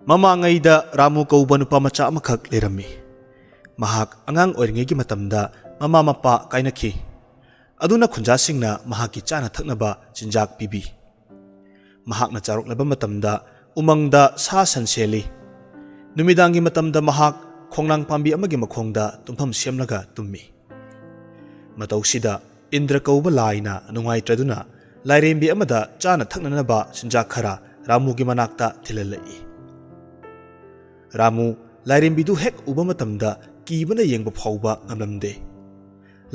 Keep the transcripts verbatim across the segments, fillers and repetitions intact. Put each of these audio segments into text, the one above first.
ꯃꯃꯥꯡꯉꯩꯗ ꯔꯥꯃꯨ ꯀꯧꯕ ꯅꯨꯄꯥ ꯃꯆꯥ ꯑꯃꯈꯛ ꯂꯩꯔꯝꯃꯤ꯫ ꯃꯍꯥꯛ ꯑꯉꯥꯡ ꯑꯣꯏꯔꯤꯉꯩꯒꯤ ꯃꯇꯝꯗ ꯃꯃꯥ ꯃꯄꯥ ꯀꯥꯏꯅꯈꯤ꯫ ꯑꯗꯨꯅ ꯈꯨꯟꯖꯥꯁꯤꯡꯅ ꯃꯍꯥꯛꯀꯤ ꯆꯥꯅ ꯊꯛꯅꯕ ꯆꯤꯟꯖꯥꯛ ꯄꯤꯕꯤ꯫ ꯃꯍꯥꯛꯅ ꯆꯥꯎꯔꯛꯂꯕ ꯃꯇꯝꯗ ꯎꯃꯪꯗ ꯁꯥ ꯁꯟ ꯁꯦꯜꯂꯤ꯫ ꯅꯨꯃꯤꯗꯥꯡꯒꯤ ꯃꯇꯝꯗ ꯃꯍꯥꯛ ꯈꯣꯡꯅꯥꯡ ꯄꯥꯝꯕꯤ ꯑꯃꯒꯤ ꯃꯈꯣꯡꯗ ꯇꯨꯝꯐꯝ ꯁꯦꯝꯂꯒ ꯇꯨꯝꯃꯤ꯫ ꯃꯇꯧꯁꯤꯗ ꯏꯟꯗ꯭ꯔ ꯀꯧꯕ ꯂꯥꯏꯅ ꯅꯨꯡꯉꯥꯏꯇ꯭ꯔꯗꯨꯅ ꯂꯥꯏꯔꯦꯝꯕꯤ ꯑꯃꯗ ꯆꯥꯅ ꯊꯛꯅꯅꯕ ꯆꯤꯟꯖꯥꯛ ꯈꯔ ꯔꯥꯃꯨꯒꯤ ꯃꯅꯥꯛꯇ ꯊꯤꯜꯍꯜꯂꯛꯏ꯫ ꯔꯥꯃꯨ ꯂꯥꯏꯔꯦꯝꯕꯤꯗꯨ ꯍꯦꯛ ꯎꯕ ꯃꯇꯝꯗ ꯀꯤꯕꯅ ꯌꯦꯡꯕ ꯐꯥꯎꯕ ꯉꯝꯂꯝꯗꯦ꯫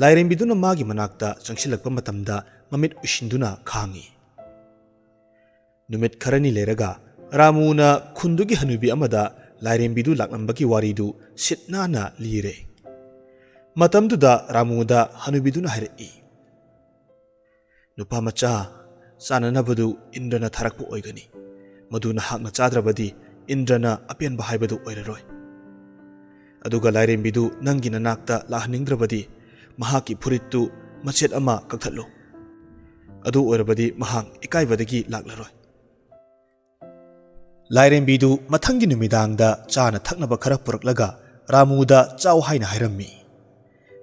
ꯂꯥꯏꯔꯦꯝꯕꯤꯗꯨꯅ ꯃꯥꯒꯤ ꯃꯅꯥꯛꯇ ꯆꯪꯁꯤꯜꯂꯛꯄ ꯃꯇꯝꯗ ꯃꯃꯤꯠ ꯎꯏꯁꯤꯟꯗꯨꯅ ꯈꯥꯡꯉꯤ꯫ ꯅꯨꯃꯤꯠ ꯈꯔꯅꯤ ꯂꯩꯔꯒ ꯔꯥꯃꯨꯅ ꯈꯨꯟꯗꯨꯒꯤ ꯍꯅꯨꯕꯤ ꯑꯃꯗ ꯂꯥꯏꯔꯦꯝꯕꯤꯗꯨ ꯂꯥꯛꯂꯝꯕꯒꯤ ꯋꯥꯔꯤꯗꯨ ꯁꯤꯠ ꯅꯥꯟꯅ ꯂꯤꯔꯦ꯫ ꯃꯇꯝꯗꯨꯗ ꯔꯥꯃꯨꯗ ꯍꯅꯨꯕꯤꯗꯨꯅ ꯍꯥꯏꯔꯛꯏ, "ꯅꯨꯄꯥ ꯃꯆꯥ, ꯆꯥꯅꯅꯕꯗꯨ ꯏꯟꯗ꯭ꯔꯅ ꯊꯥꯔꯛꯄ ꯑꯣꯏꯒꯅꯤ꯫ ꯃꯗꯨ ꯅꯍꯥꯛꯅ ꯆꯥꯗ꯭ꯔꯕꯗꯤ ꯏꯟꯗ꯭ꯔꯅ ꯑꯄꯦꯟꯕ ꯍꯥꯏꯕꯗꯨ ꯑꯣꯏꯔꯔꯣꯏ꯫ ꯑꯗꯨꯒ ꯂꯥꯏꯔꯦꯝꯕꯤꯗꯨ ꯅꯪꯒꯤ ꯅꯅꯥꯛꯇ ꯂꯥꯛꯍꯟꯅꯤꯡꯗ꯭ꯔꯕꯗꯤ ꯃꯍꯥꯛꯀꯤ ꯐꯨꯔꯤꯠꯇꯨ ꯃꯆꯦꯠ ꯑꯃ ꯀꯛꯊꯠꯂꯨ꯫ ꯑꯗꯨ ꯑꯣꯏꯔꯕꯗꯤ ꯃꯍꯥꯛ ꯏꯀꯥꯏꯕꯗꯒꯤ ꯂꯥꯛꯂꯔꯣꯏ꯫" ꯂꯥꯏꯔꯦꯝꯕꯤꯗꯨ ꯃꯊꯪꯒꯤ ꯅꯨꯃꯤꯗꯥꯡꯗ ꯆꯥꯅ ꯊꯛꯅꯕ ꯈꯔ ꯄꯨꯔꯛꯂꯒ ꯔꯥꯃꯨꯗ ꯆꯥꯎ ꯍꯥꯏꯅ ꯍꯥꯏꯔꯝꯃꯤ꯫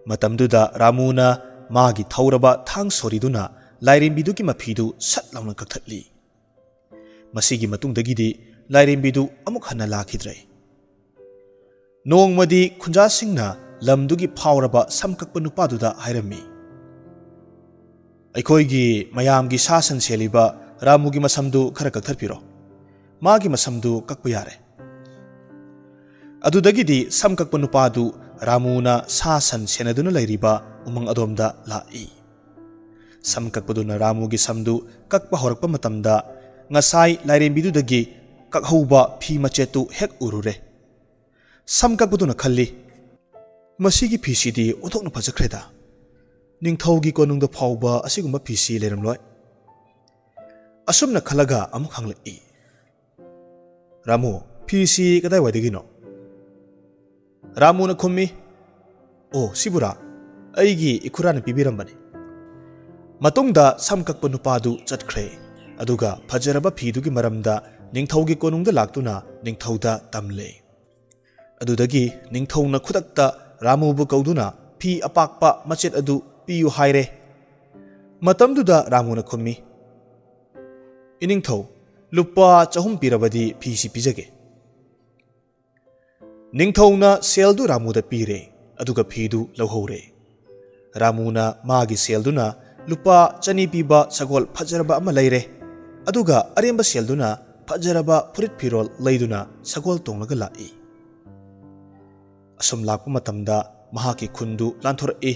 ꯃꯇꯝꯗꯨꯗ ꯔꯥꯃꯨꯅ ꯃꯥꯒꯤ ꯊꯧꯔꯕ ꯊꯥꯡ ꯁꯣꯔꯤꯗꯨꯅ ꯂꯥꯏꯔꯦꯝꯕꯤꯗꯨꯒꯤ ꯃꯐꯤꯗꯨ ꯁꯠ ꯂꯥꯎꯅ ꯀꯛꯊꯠꯂꯤ꯫ ꯃꯁꯤꯒꯤ ꯃꯇꯨꯡꯗꯒꯤꯗꯤ ꯂꯥꯏꯔꯦꯝꯕꯤꯗꯨ ꯑꯃꯨꯛ ꯍꯟꯅ ꯂꯥꯛꯈꯤꯗ꯭ꯔꯦ꯫ ꯅꯣꯡꯃꯗꯤ ꯈꯨꯟꯖꯥꯁꯤꯡꯅ ꯂꯝꯗꯨꯒꯤ ꯐꯥꯎꯔꯕ ꯁꯝ ꯀꯛꯄ ꯅꯨꯄꯥꯗꯨꯗ ꯍꯥꯏꯔꯝꯃꯤ, "ꯑꯩꯈꯣꯏꯒꯤ ꯃꯌꯥꯝꯒꯤ ꯁꯥ ꯁꯟ ꯁꯦꯜꯂꯤꯕ ꯔꯥꯃꯨꯒꯤ ꯃꯁꯝꯗꯨ ꯈꯔ ꯀꯛꯊꯠꯄꯤꯔꯣ꯫ ꯃꯥꯒꯤ ꯃꯁꯝꯗꯨ ꯀꯛꯄ ꯌꯥꯔꯦ꯫" ꯑꯗꯨꯗꯒꯤꯗꯤ ꯁꯝ ꯀꯛꯄ ꯅꯨꯄꯥꯗꯨ ꯔꯥꯃꯨꯅ ꯁꯥ ꯁꯟ ꯁꯦꯟꯅꯗꯨꯅ ꯂꯩꯔꯤꯕ ꯎꯃꯪ ꯑꯗꯣꯝꯗ ꯂꯥꯛꯏ꯫ ꯁꯝ ꯀꯛꯄꯗꯨꯅ ꯔꯥꯃꯨꯒꯤ ꯁꯝꯗꯨ ꯀꯛꯄ ꯍꯧꯔꯛꯄ ꯃꯇꯝꯗ ꯉꯁꯥꯏ ꯂꯥꯏꯔꯦꯝꯕꯤꯗꯨꯗꯒꯤ ꯀꯛꯍꯧꯕ ꯐꯤ ꯃꯆꯦꯠꯇꯨ ꯍꯦꯛ ꯎꯔꯨꯔꯦ꯫ ꯁꯝ ꯀꯛꯄꯗꯨꯅ ꯈꯜꯂꯤ, "ꯃꯁꯤꯒꯤ ꯐꯤꯁꯤꯗꯤ ꯑꯣꯟꯊꯣꯛꯅ ꯐꯖꯈ꯭ꯔꯦꯗ꯫ ꯅꯤꯡꯊꯧꯒꯤ ꯀꯣꯅꯨꯡꯗ ꯐꯥꯎꯕ ꯑꯁꯤꯒꯨꯝꯕ ꯐꯤꯁꯤ ꯂꯩꯔꯝꯂꯣꯏ꯫" ꯑꯁꯨꯝꯅ ꯈꯜꯂꯒ ꯑꯃꯨꯛ ꯍꯪꯂꯛꯏ, "ꯔꯥꯃꯨ, ꯐꯤꯁꯤ ꯀꯗꯥꯏꯋꯥꯏꯗꯒꯤꯅꯣ?" ꯔꯥꯃꯨꯅ ꯈꯨꯝꯃꯤ, "ꯑꯣ, ꯁꯤꯕꯨꯔꯥ? ꯑꯩꯒꯤ ꯏꯈꯨꯔꯥꯅ ꯄꯤꯕꯤꯔꯝꯕꯅꯤ꯫" ꯃꯇꯨꯡꯗ ꯁꯝ ꯀꯛꯄ ꯅꯨꯄꯥꯗꯨ ꯆꯠꯈ꯭ꯔꯦ꯫ ꯑꯗꯨꯒ ꯐꯖꯔꯕ ꯐꯤꯗꯨꯒꯤ ꯃꯔꯝꯗ ꯅꯤꯡꯊꯧꯒꯤ ꯀꯣꯅꯨꯡꯗ ꯂꯥꯛꯇꯨꯅ ꯅꯤꯡꯊꯧꯗ ꯇꯝꯂꯦ꯫ ꯑꯗꯨꯗꯒꯤ ꯅꯤꯡꯊꯧꯅ ꯈꯨꯗꯛꯇ ꯔꯥꯃꯨꯕꯨ ꯀꯧꯗꯨꯅ ꯐꯤ ꯑꯄꯥꯛꯄ ꯃꯆꯦꯠ ꯑꯗꯨ ꯄꯤꯌꯨ ꯍꯥꯏꯔꯦ꯫ ꯃꯇꯝꯗꯨꯗ ꯔꯥꯃꯨꯅ ꯈꯨꯝꯃꯤ, "ꯏꯅꯤꯡꯊꯧ, ꯂꯨꯄꯥ ꯆꯍꯨꯝ ꯄꯤꯔꯕꯗꯤ ꯐꯤꯁꯤ ꯄꯤꯖꯒꯦ"꯫ ꯅꯤꯡꯊꯧꯅ ꯁꯦꯜꯗꯨ ꯔꯥꯃꯨꯗ ꯄꯤꯔꯦ, ꯑꯗꯨꯒ ꯐꯤꯗꯨ ꯂꯧꯍꯧꯔꯦ꯫ ꯔꯥꯃꯨꯅ ꯃꯥꯒꯤ ꯁꯦꯜꯗꯨꯅ ꯂꯨꯄꯥ ꯆꯅꯤ ꯄꯤꯕ ꯁꯒꯣꯜ ꯐꯖꯔꯕ ꯑꯃ ꯂꯩꯔꯦ, ꯑꯗꯨꯒ ꯑꯔꯦꯝꯕ ꯁꯦꯜꯗꯨꯅ ꯐꯖꯔꯕ ꯐꯨꯔꯤꯠ ꯐꯤꯔꯣꯜ ꯂꯩꯗꯨꯅ ꯁꯒꯣꯜ ꯇꯣꯡꯂꯒ ꯂꯥꯛꯏ꯫ ꯑꯁꯨꯝ ꯂꯥꯛꯄ ꯃꯇꯝꯗ ꯃꯍꯥꯛꯀꯤ ꯈꯨꯟꯗꯨ ꯂꯥꯟꯊꯣꯔꯛꯏ꯫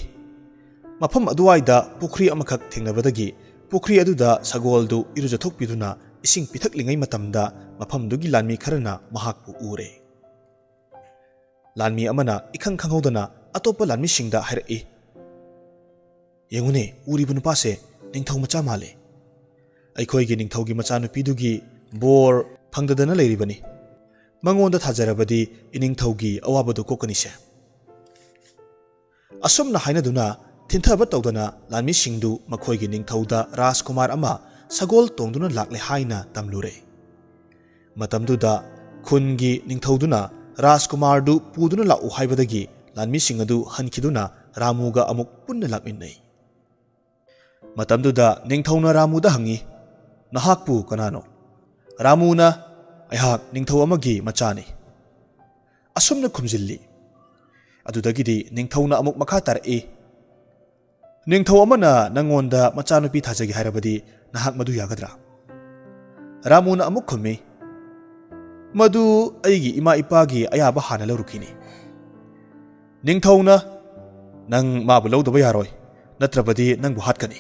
ꯃꯐꯝ ꯑꯗꯨꯋꯥꯏꯗ ꯄꯨꯈ꯭ꯔꯤ ꯑꯃꯈꯛ ꯊꯦꯡꯅꯕꯗꯒꯤ ꯄꯨꯈ꯭ꯔꯤ ꯑꯗꯨꯗ ꯁꯒꯣꯜꯗꯨ ꯏꯔꯨꯖꯊꯣꯛꯄꯤꯗꯨꯅ ꯏꯁꯤꯡ ꯄꯤꯊꯛꯂꯤꯉꯩ ꯃꯇꯝꯗ ꯃꯐꯝꯗꯨꯒꯤ ꯂꯥꯟꯃꯤ ꯈꯔꯅ ꯃꯍꯥꯛꯄꯨ ꯎꯔꯦ꯫ ꯂꯥꯟꯃꯤ ꯑꯃꯅ ꯏꯈꯪ ꯈꯪꯍꯧꯗꯅ ꯑꯇꯣꯞꯄ ꯂꯥꯟꯃꯤꯁꯤꯡꯗ ꯍꯥꯏꯔꯛꯏ, "ꯌꯦꯡꯉꯨꯅꯦ, ꯎꯔꯤꯕ ꯅꯨꯄꯥꯁꯦ ꯅꯤꯡꯊꯧ ꯃꯆꯥ ꯃꯥꯜꯂꯦ꯫ ꯑꯩꯈꯣꯏꯒꯤ ꯅꯤꯡꯊꯧꯒꯤ ꯃꯆꯥꯅꯨꯄꯤꯗꯨꯒꯤ ꯕꯣꯔ ꯐꯪꯗꯗꯅ ꯂꯩꯔꯤꯕꯅꯤ꯫ ꯃꯉꯣꯟꯗ ꯊꯥꯖꯔꯕꯗꯤ ꯏꯅꯤꯡꯊꯧꯒꯤ ꯑꯋꯥꯕꯗꯨ ꯀꯣꯛꯀꯅꯤꯁꯦ"꯫ ꯑꯁꯨꯝꯅ ꯍꯥꯏꯅꯗꯨꯅ ꯊꯤꯟꯊꯕ ꯇꯧꯗꯅ ꯂꯥꯟꯃꯤꯁꯤꯡꯗꯨ ꯃꯈꯣꯏꯒꯤ ꯅꯤꯡꯊꯧꯗ ꯔꯥꯖꯀꯨꯃꯥꯔ ꯑꯃ ꯁꯒꯣꯜ ꯇꯣꯡꯗꯨꯅ ꯂꯥꯛꯂꯦ ꯍꯥꯏꯅ ꯇꯝꯂꯨꯔꯦ꯫ ꯃꯇꯝꯗꯨꯗ ꯈꯨꯟꯒꯤ ꯅꯤꯡꯊꯧꯗꯨꯅ ꯔꯥꯖꯀꯨꯃꯥꯔꯗꯨ ꯄꯨꯗꯨꯅ ꯂꯥꯛꯎ ꯍꯥꯏꯕꯗꯒꯤ ꯂꯥꯟꯃꯤꯁꯤꯡ ꯑꯗꯨ ꯍꯟꯈꯤꯗꯨꯅ ꯔꯥꯃꯨꯒ ꯑꯃꯨꯛ ꯄꯨꯟꯅ ꯂꯥꯛꯃꯤꯟꯅꯩ꯫ ꯃꯇꯝꯗꯨꯗ ꯅꯤꯡꯊꯧꯅ ꯔꯥꯃꯨꯗ ꯍꯪꯉꯤ, "ꯅꯍꯥꯛꯄꯨ ꯀꯅꯥꯅꯣ?" ꯔꯥꯃꯨꯅ, "ꯑꯩꯍꯥꯛ ꯅꯤꯡꯊꯧ ꯑꯃꯒꯤ ꯃꯆꯥꯅꯤ" ꯑꯁꯨꯝꯅ ꯈꯨꯝꯖꯤꯜꯂꯤ꯫ ꯑꯗꯨꯗꯒꯤꯗꯤ ꯅꯤꯡꯊꯧꯅ ꯑꯃꯨꯛ ꯃꯈꯥ ꯇꯥꯔꯛꯏ, "ꯅꯤꯡꯊꯧ ꯑꯃꯅ ꯅꯪꯉꯣꯟꯗ ꯃꯆꯥꯅꯨꯄꯤ ꯊꯥꯖꯒꯦ ꯍꯥꯏꯔꯕꯗꯤ ꯅꯍꯥꯛ ꯃꯗꯨ ꯌꯥꯒꯗ꯭ꯔꯥ?" ꯔꯥꯃꯨꯅ ꯑꯃꯨꯛ ꯈꯨꯝꯃꯤ, "ꯃꯗꯨ ꯑꯩꯒꯤ ꯏꯃꯥ ꯏꯄꯥꯒꯤ ꯑꯌꯥꯕ ꯍꯥꯟꯅ ꯂꯧꯔꯨꯈꯤꯅꯤ꯫ ꯅꯤꯡꯊꯧꯅ ꯅꯪ ꯃꯥꯕꯨ ꯂꯧꯗꯕ ꯌꯥꯔꯣꯏ, ꯅꯠꯇ꯭ꯔꯕꯗꯤ ꯅꯪꯕꯨ ꯍꯥꯠꯀꯅꯤ"꯫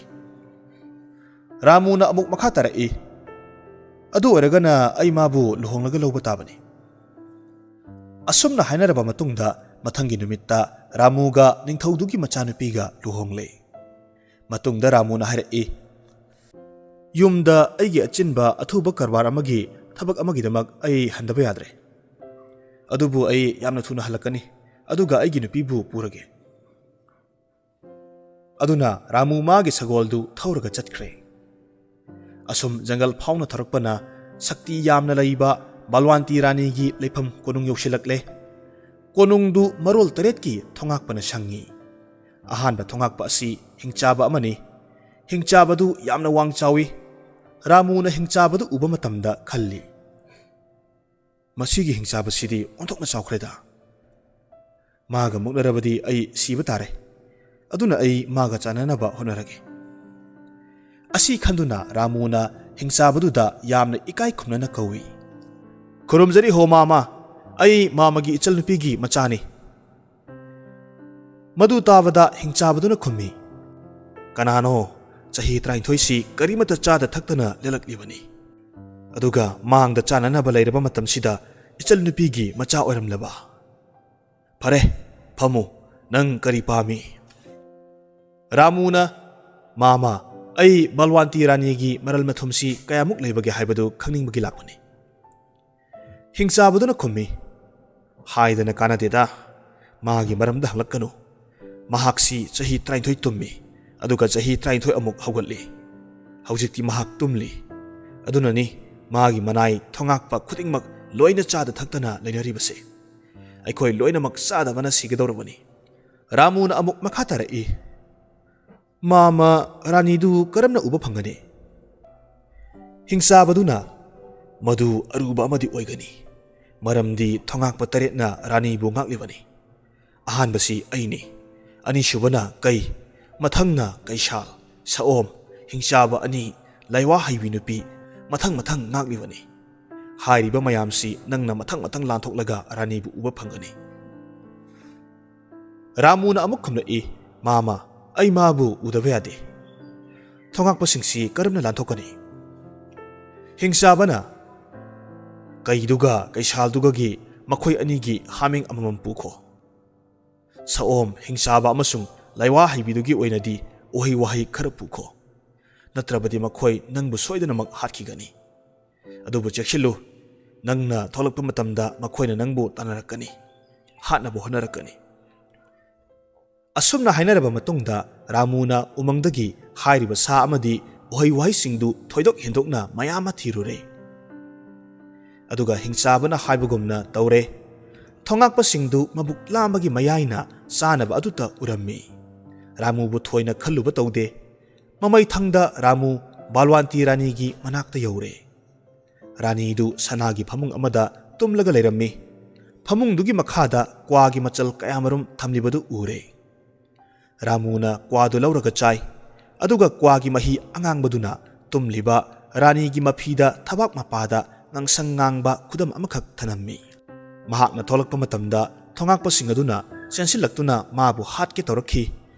ꯔꯥꯃꯨꯅ ꯑꯃꯨꯛ ꯃꯈꯥ ꯇꯥꯔꯛꯏ, "ꯑꯗꯨ ꯑꯣꯏꯔꯒꯅ ꯑꯩ ꯃꯥꯕꯨ ꯂꯨꯍꯣꯡꯂꯒ ꯂꯧꯕ ꯇꯥꯕꯅꯤ"꯫ ꯑꯁꯨꯝꯅ ꯍꯥꯏꯅꯔꯕ ꯃꯇꯨꯡꯗ ꯃꯊꯪꯒꯤ ꯅꯨꯃꯤꯠꯇ ꯔꯥꯃꯨꯒ ꯅꯤꯡꯊꯧꯗꯨꯒꯤ ꯃꯆꯥꯅꯨꯄꯤꯒ ꯂꯨꯍꯣꯡꯂꯦ꯫ ꯃꯇꯨꯡꯗ ꯔꯥꯃꯨꯅ ꯍꯥꯏꯔꯛꯏ, "ꯌꯨꯝꯗ ꯑꯩꯒꯤ ꯑꯆꯤꯟꯕ ꯑꯊꯨꯕ ꯀꯔꯕꯥꯔ ꯑꯃꯒꯤ ꯊꯕꯛ ꯑꯃꯒꯤꯗꯃꯛ ꯑꯩ ꯍꯟꯗꯕ ꯌꯥꯗ꯭ꯔꯦ꯫ ꯑꯗꯨꯕꯨ ꯑꯩ ꯌꯥꯝꯅ ꯊꯨꯅ ꯍꯜꯂꯛꯀꯅꯤ, ꯑꯗꯨꯒ ꯑꯩꯒꯤ ꯅꯨꯄꯤꯕꯨ ꯄꯨꯔꯒꯦ"꯫ ꯑꯗꯨꯅ ꯔꯥꯃꯨ ꯃꯥꯒꯤ ꯁꯒꯣꯜꯗꯨ ꯊꯧꯔꯒ ꯆꯠꯈ꯭ꯔꯦ꯫ ꯑꯁꯨꯝ ꯖꯪꯒꯜ ꯐꯥꯎꯅ ꯊꯧꯔꯛꯄꯅ ꯁꯛꯇꯤ ꯌꯥꯝꯅ ꯂꯩꯕ ꯕꯥꯜꯋꯥꯟꯇꯤ ꯔꯥꯅꯤꯒꯤ ꯂꯩꯐꯝ ꯀꯣꯅꯨꯡ ꯌꯧꯁꯤꯜꯂꯛꯂꯦ꯫ ꯀꯣꯅꯨꯡꯗꯨ ꯃꯔꯣꯜ ꯇꯔꯦꯠꯀꯤ ꯊꯣꯉꯥꯛꯄꯅ ꯁꯪꯉꯤ꯫ ꯑꯍꯥꯟꯕ ꯊꯣꯉꯥꯛꯄ ꯑꯁꯤ ꯍꯤꯡꯆꯥꯕ ꯑꯃꯅꯤ꯫ ꯍꯤꯡꯆꯥꯕꯗꯨ ꯌꯥꯝꯅ ꯋꯥꯡ ꯆꯥꯎꯏ꯫ ꯔꯥꯃꯨꯅ ꯍꯤꯡꯆꯥꯕꯗꯨ ꯎꯕ ꯃꯇꯝꯗ ꯈꯜꯂꯤ, "ꯃꯁꯤꯒꯤ ꯍꯤꯡꯆꯥꯕꯁꯤꯗꯤ ꯑꯣꯟꯊꯣꯛꯅ ꯆꯥꯎꯈ꯭ꯔꯦꯗ꯫ ꯃꯥꯒ ꯃꯨꯛꯅꯔꯕꯗꯤ ꯑꯩ ꯁꯤꯕ ꯇꯥꯔꯦ꯫ ꯑꯗꯨꯅ ꯑꯩ ꯃꯥꯒ ꯆꯥꯟꯅꯅꯕ ꯍꯣꯠꯅꯔꯒꯦ"꯫ ꯑꯁꯤ ꯈꯟꯗꯨꯅ ꯔꯥꯃꯨꯅ ꯍꯤꯡꯆꯥꯕꯗꯨꯗ ꯌꯥꯝꯅ ꯏꯀꯥꯏ ꯈꯨꯝꯅꯅ ꯀꯧꯏ, "ꯈꯨꯔꯨꯝꯖꯔꯤ ꯍꯣ ꯃꯥꯃ, ꯑꯩ ꯃꯥꯃꯒꯤ ꯏꯆꯜꯅꯨꯄꯤꯒꯤ ꯃꯆꯥꯅꯤ"꯫ ꯃꯗꯨ ꯇꯥꯕꯗ ꯍꯤꯡꯆꯥꯕꯗꯨꯅ ꯈꯨꯝꯃꯤ, "ꯀꯅꯥꯅꯣ ꯆꯍꯤ ꯇꯔꯥꯅꯤꯊꯣꯏꯁꯤ ꯀꯔꯤꯃꯠꯇ ꯆꯥꯗ ꯊꯛꯇꯅ ꯂꯦꯜꯂꯛꯂꯤꯕꯅꯤ? ꯑꯗꯨꯒ ꯃꯥꯡꯗ ꯆꯥꯅꯅꯕ ꯂꯩꯔꯕ ꯃꯇꯝꯁꯤꯗ ꯏꯆꯜꯅꯨꯄꯤꯒꯤ ꯃꯆꯥ ꯑꯣꯏꯔꯝꯂꯕ? ꯐꯔꯦ, ꯐꯝꯃꯨ, ꯅꯪ ꯀꯔꯤ ꯄꯥꯝꯃꯤ?" ꯔꯥꯃꯨꯅ, "ꯃꯥꯃ, ꯑꯩ ꯕꯜꯋꯥꯟꯇꯤ ꯔꯥꯅꯤꯒꯤ ꯃꯔꯜ ꯃꯊꯨꯝꯁꯤ ꯀꯌꯥꯃꯨꯛ ꯂꯩꯕꯒꯦ ꯍꯥꯏꯕꯗꯨ ꯈꯪꯅꯤꯡꯕꯒꯤ ꯂꯥꯛꯄꯅꯤ"꯫ ꯍꯤꯡꯆꯥꯕꯗꯨꯅ ꯈꯨꯝꯃꯤ, "ꯍꯥꯏꯗꯅ ꯀꯥꯟꯅꯗꯦꯗ, ꯃꯥꯒꯤ ꯃꯔꯝꯗ ꯍꯪꯂꯛꯀꯅꯨ꯫ ꯃꯍꯥꯛꯁꯤ ꯆꯍꯤ ꯇꯔꯥꯅꯤꯊꯣꯏ ꯇꯨꯝꯃꯤ, ꯑꯗꯨꯒ ꯆꯍꯤ ꯇꯔꯥꯅꯤꯊꯣꯏ ꯑꯃꯨꯛ ꯍꯧꯒꯠꯂꯤ꯫ ꯍꯧꯖꯤꯛꯇꯤ ꯃꯍꯥꯛ ꯇꯨꯝꯂꯤ꯫ ꯑꯗꯨꯅꯅꯤ ꯃꯥꯒꯤ ꯃꯅꯥꯏ ꯊꯣꯉꯥꯛꯄ ꯈꯨꯗꯤꯡꯃꯛ ꯂꯣꯏꯅ ꯆꯥꯗ ꯊꯛꯇꯅ ꯂꯩꯅꯔꯤꯕꯁꯦ꯫ ꯑꯩꯈꯣꯏ ꯂꯣꯏꯅꯃꯛ ꯆꯥꯗꯕꯅ ꯁꯤꯒꯗꯧꯔꯕꯅꯤ"꯫ ꯔꯥꯃꯨꯅ ꯑꯃꯨꯛ ꯃꯈꯥ ꯇꯥꯔꯛꯏ, "ꯃꯥꯃ, ꯔꯥꯅꯤꯗꯨ ꯀꯔꯝꯅ ꯎꯕ ꯐꯪꯒꯅꯤ?" ꯍꯤꯡꯆꯥꯕꯗꯨꯅ, "ꯃꯗꯨ ꯑꯔꯨꯕ ꯑꯃꯗꯤ ꯑꯣꯏꯒꯅꯤ, ꯃꯔꯝꯗꯤ ꯊꯣꯉꯥꯛꯄ ꯇꯔꯦꯠꯅ ꯔꯥꯅꯤꯕꯨ ꯉꯥꯛꯂꯤꯕꯅꯤ꯫ ꯑꯍꯥꯟꯕꯁꯤ ꯑꯩꯅꯤ, ꯑꯅꯤꯁꯨꯕꯅ ꯀꯩ, ꯃꯊꯪꯅ ꯀꯩꯁꯥꯜ, ꯁꯑꯣꯝ, ꯍꯤꯡꯆꯥꯕ ꯑꯅꯤ, ꯂꯥꯏꯋꯥ ꯍꯩꯕꯤ ꯅꯨꯄꯤ, ꯃꯊꯪ ꯃꯊꯪ ꯉꯥꯛꯂꯤꯕꯅꯤ꯫ ꯍꯥꯏꯔꯤꯕ ꯃꯌꯥꯝꯁꯤ ꯅꯪꯅ ꯃꯊꯪ ꯃꯊꯪ ꯂꯥꯟꯊꯣꯛꯂꯒ ꯔꯥꯅꯤꯕꯨ ꯎꯕ ꯐꯪꯒꯅꯤ"꯫ ꯔꯥꯃꯨꯅ ꯑꯃꯨꯛ ꯈꯨꯝꯂꯛꯏ, "ꯃꯥꯃ, ꯑꯩ ꯃꯥꯕꯨ ꯎꯗꯕ ꯌꯥꯗꯦ꯫ ꯊꯣꯉꯥꯛꯄꯁꯤꯡꯁꯤ ꯀꯔꯝꯅ ꯂꯥꯟꯊꯣꯛꯀꯅꯤ?" ꯍꯤꯡꯆꯥꯕꯅ, "ꯀꯩꯗꯨꯒ ꯀꯩꯁꯥꯜꯗꯨꯒꯒꯤ ꯃꯈꯣꯏ ꯑꯅꯤꯒꯤ ꯍꯥꯃꯦꯡ ꯑꯃꯃꯝ ꯄꯨꯈꯣ꯫ ꯁꯑꯣꯝ, ꯍꯤꯡꯆꯥꯕ ꯑꯃꯁꯨꯡ ꯂꯥꯏꯋꯥ ꯍꯩꯕꯤꯗꯨꯒꯤ ꯑꯣꯏꯅꯗꯤ ꯎꯍꯩ ꯋꯥꯍꯩ ꯈꯔ ꯄꯨꯈꯣ꯫ ꯅꯠꯇ꯭ꯔꯕꯗꯤ ꯃꯈꯣꯏ ꯅꯪꯕꯨ ꯁꯣꯏꯗꯅꯃꯛ ꯍꯥꯠꯈꯤꯒꯅꯤ꯫ ꯑꯗꯨꯕꯨ ꯆꯦꯛꯁꯤꯜꯂꯨ, ꯅꯪꯅ ꯊꯣꯛꯂꯛꯄ ꯃꯇꯝꯗ ꯃꯈꯣꯏꯅ ꯅꯪꯕꯨ ꯇꯥꯟꯅꯔꯛꯀꯅꯤ, ꯍꯥꯠꯅꯕ ꯍꯣꯠꯅꯔꯛꯀꯅꯤ"꯫ ꯑꯁꯨꯝꯅ ꯍꯥꯏꯅꯔꯕ ꯃꯇꯨꯡꯗ ꯔꯥꯃꯨꯅ ꯎꯃꯪꯗꯒꯤ ꯍꯥꯏꯔꯤꯕ ꯁꯥ ꯑꯃꯗꯤ ꯎꯍꯩ ꯋꯥꯍꯩꯁꯤꯡꯗꯨ ꯊꯣꯏꯗꯣꯛ ꯍꯦꯟꯗꯣꯛꯅ ꯃꯌꯥꯝ ꯑꯃ ꯊꯤꯔꯨꯔꯦ꯫ ꯑꯗꯨꯒ ꯍꯤꯡꯆꯥꯕꯅ ꯍꯥꯏꯕꯒꯨꯝꯅ ꯇꯧꯔꯦ꯫ ꯊꯣꯉꯥꯛꯄꯁꯤꯡꯗꯨ ꯃꯕꯨꯛ ꯂꯥꯝꯕꯒꯤ ꯃꯌꯥꯏꯅ ꯆꯥꯅꯕ ꯑꯗꯨꯇ ꯎꯔꯝꯃꯤ꯫ ꯔꯥꯃꯨꯕꯨ ꯊꯣꯏꯅ ꯈꯜꯂꯨꯕ ꯇꯧꯗꯦ꯫ ꯃꯃꯩꯊꯪꯗ ꯔꯥꯃꯨ ꯕꯥꯜꯋꯥꯟꯇꯤ ꯔꯥꯅꯤꯒꯤ ꯃꯅꯥꯛꯇ ꯌꯧꯔꯦ꯫ ꯔꯥꯅꯤꯗꯨ ꯁꯅꯥꯒꯤ ꯐꯃꯨꯡ ꯑꯃꯗ ꯇꯨꯝꯂꯒ ꯂꯩꯔꯝꯃꯤ꯫ ꯐꯃꯨꯡꯗꯨꯒꯤ ꯃꯈꯥꯗ ꯀ꯭ꯋꯥꯒꯤ ꯃꯆꯜ ꯀꯌꯥꯃꯔꯨꯝ ꯊꯝꯂꯤꯕꯗꯨ ꯎꯔꯦ꯫ ꯔꯥꯃꯨꯅ ꯀ꯭ꯋꯥꯗꯨ ꯂꯧꯔꯒ ꯆꯥꯏ꯫ ꯑꯗꯨꯒ ꯀ꯭ꯋꯥꯒꯤ ꯃꯍꯤ ꯑꯉꯥꯡꯕꯗꯨꯅ ꯇꯨꯝꯂꯤꯕ ꯔꯥꯅꯤꯒꯤ ꯃꯐꯤꯗ ꯊꯕꯥꯛ ꯃꯄꯥꯗ ꯉꯥꯡꯁꯪ ꯉꯥꯡꯕ ꯈꯨꯗꯝ ꯑꯃꯈꯛ ꯊꯅꯝꯃꯤ꯫ ꯃꯍꯥꯛꯅ ꯊꯣꯛꯂꯛꯄ ꯃꯇꯝꯗ ꯊꯣꯉꯥꯛꯄꯁꯤꯡ ꯑꯗꯨꯅ ꯆꯦꯟꯁꯤꯜꯂꯛꯇꯨꯅ ꯃꯥꯕꯨ ꯍꯥꯠꯀꯦ ꯇꯧꯔꯛꯈꯤ꯫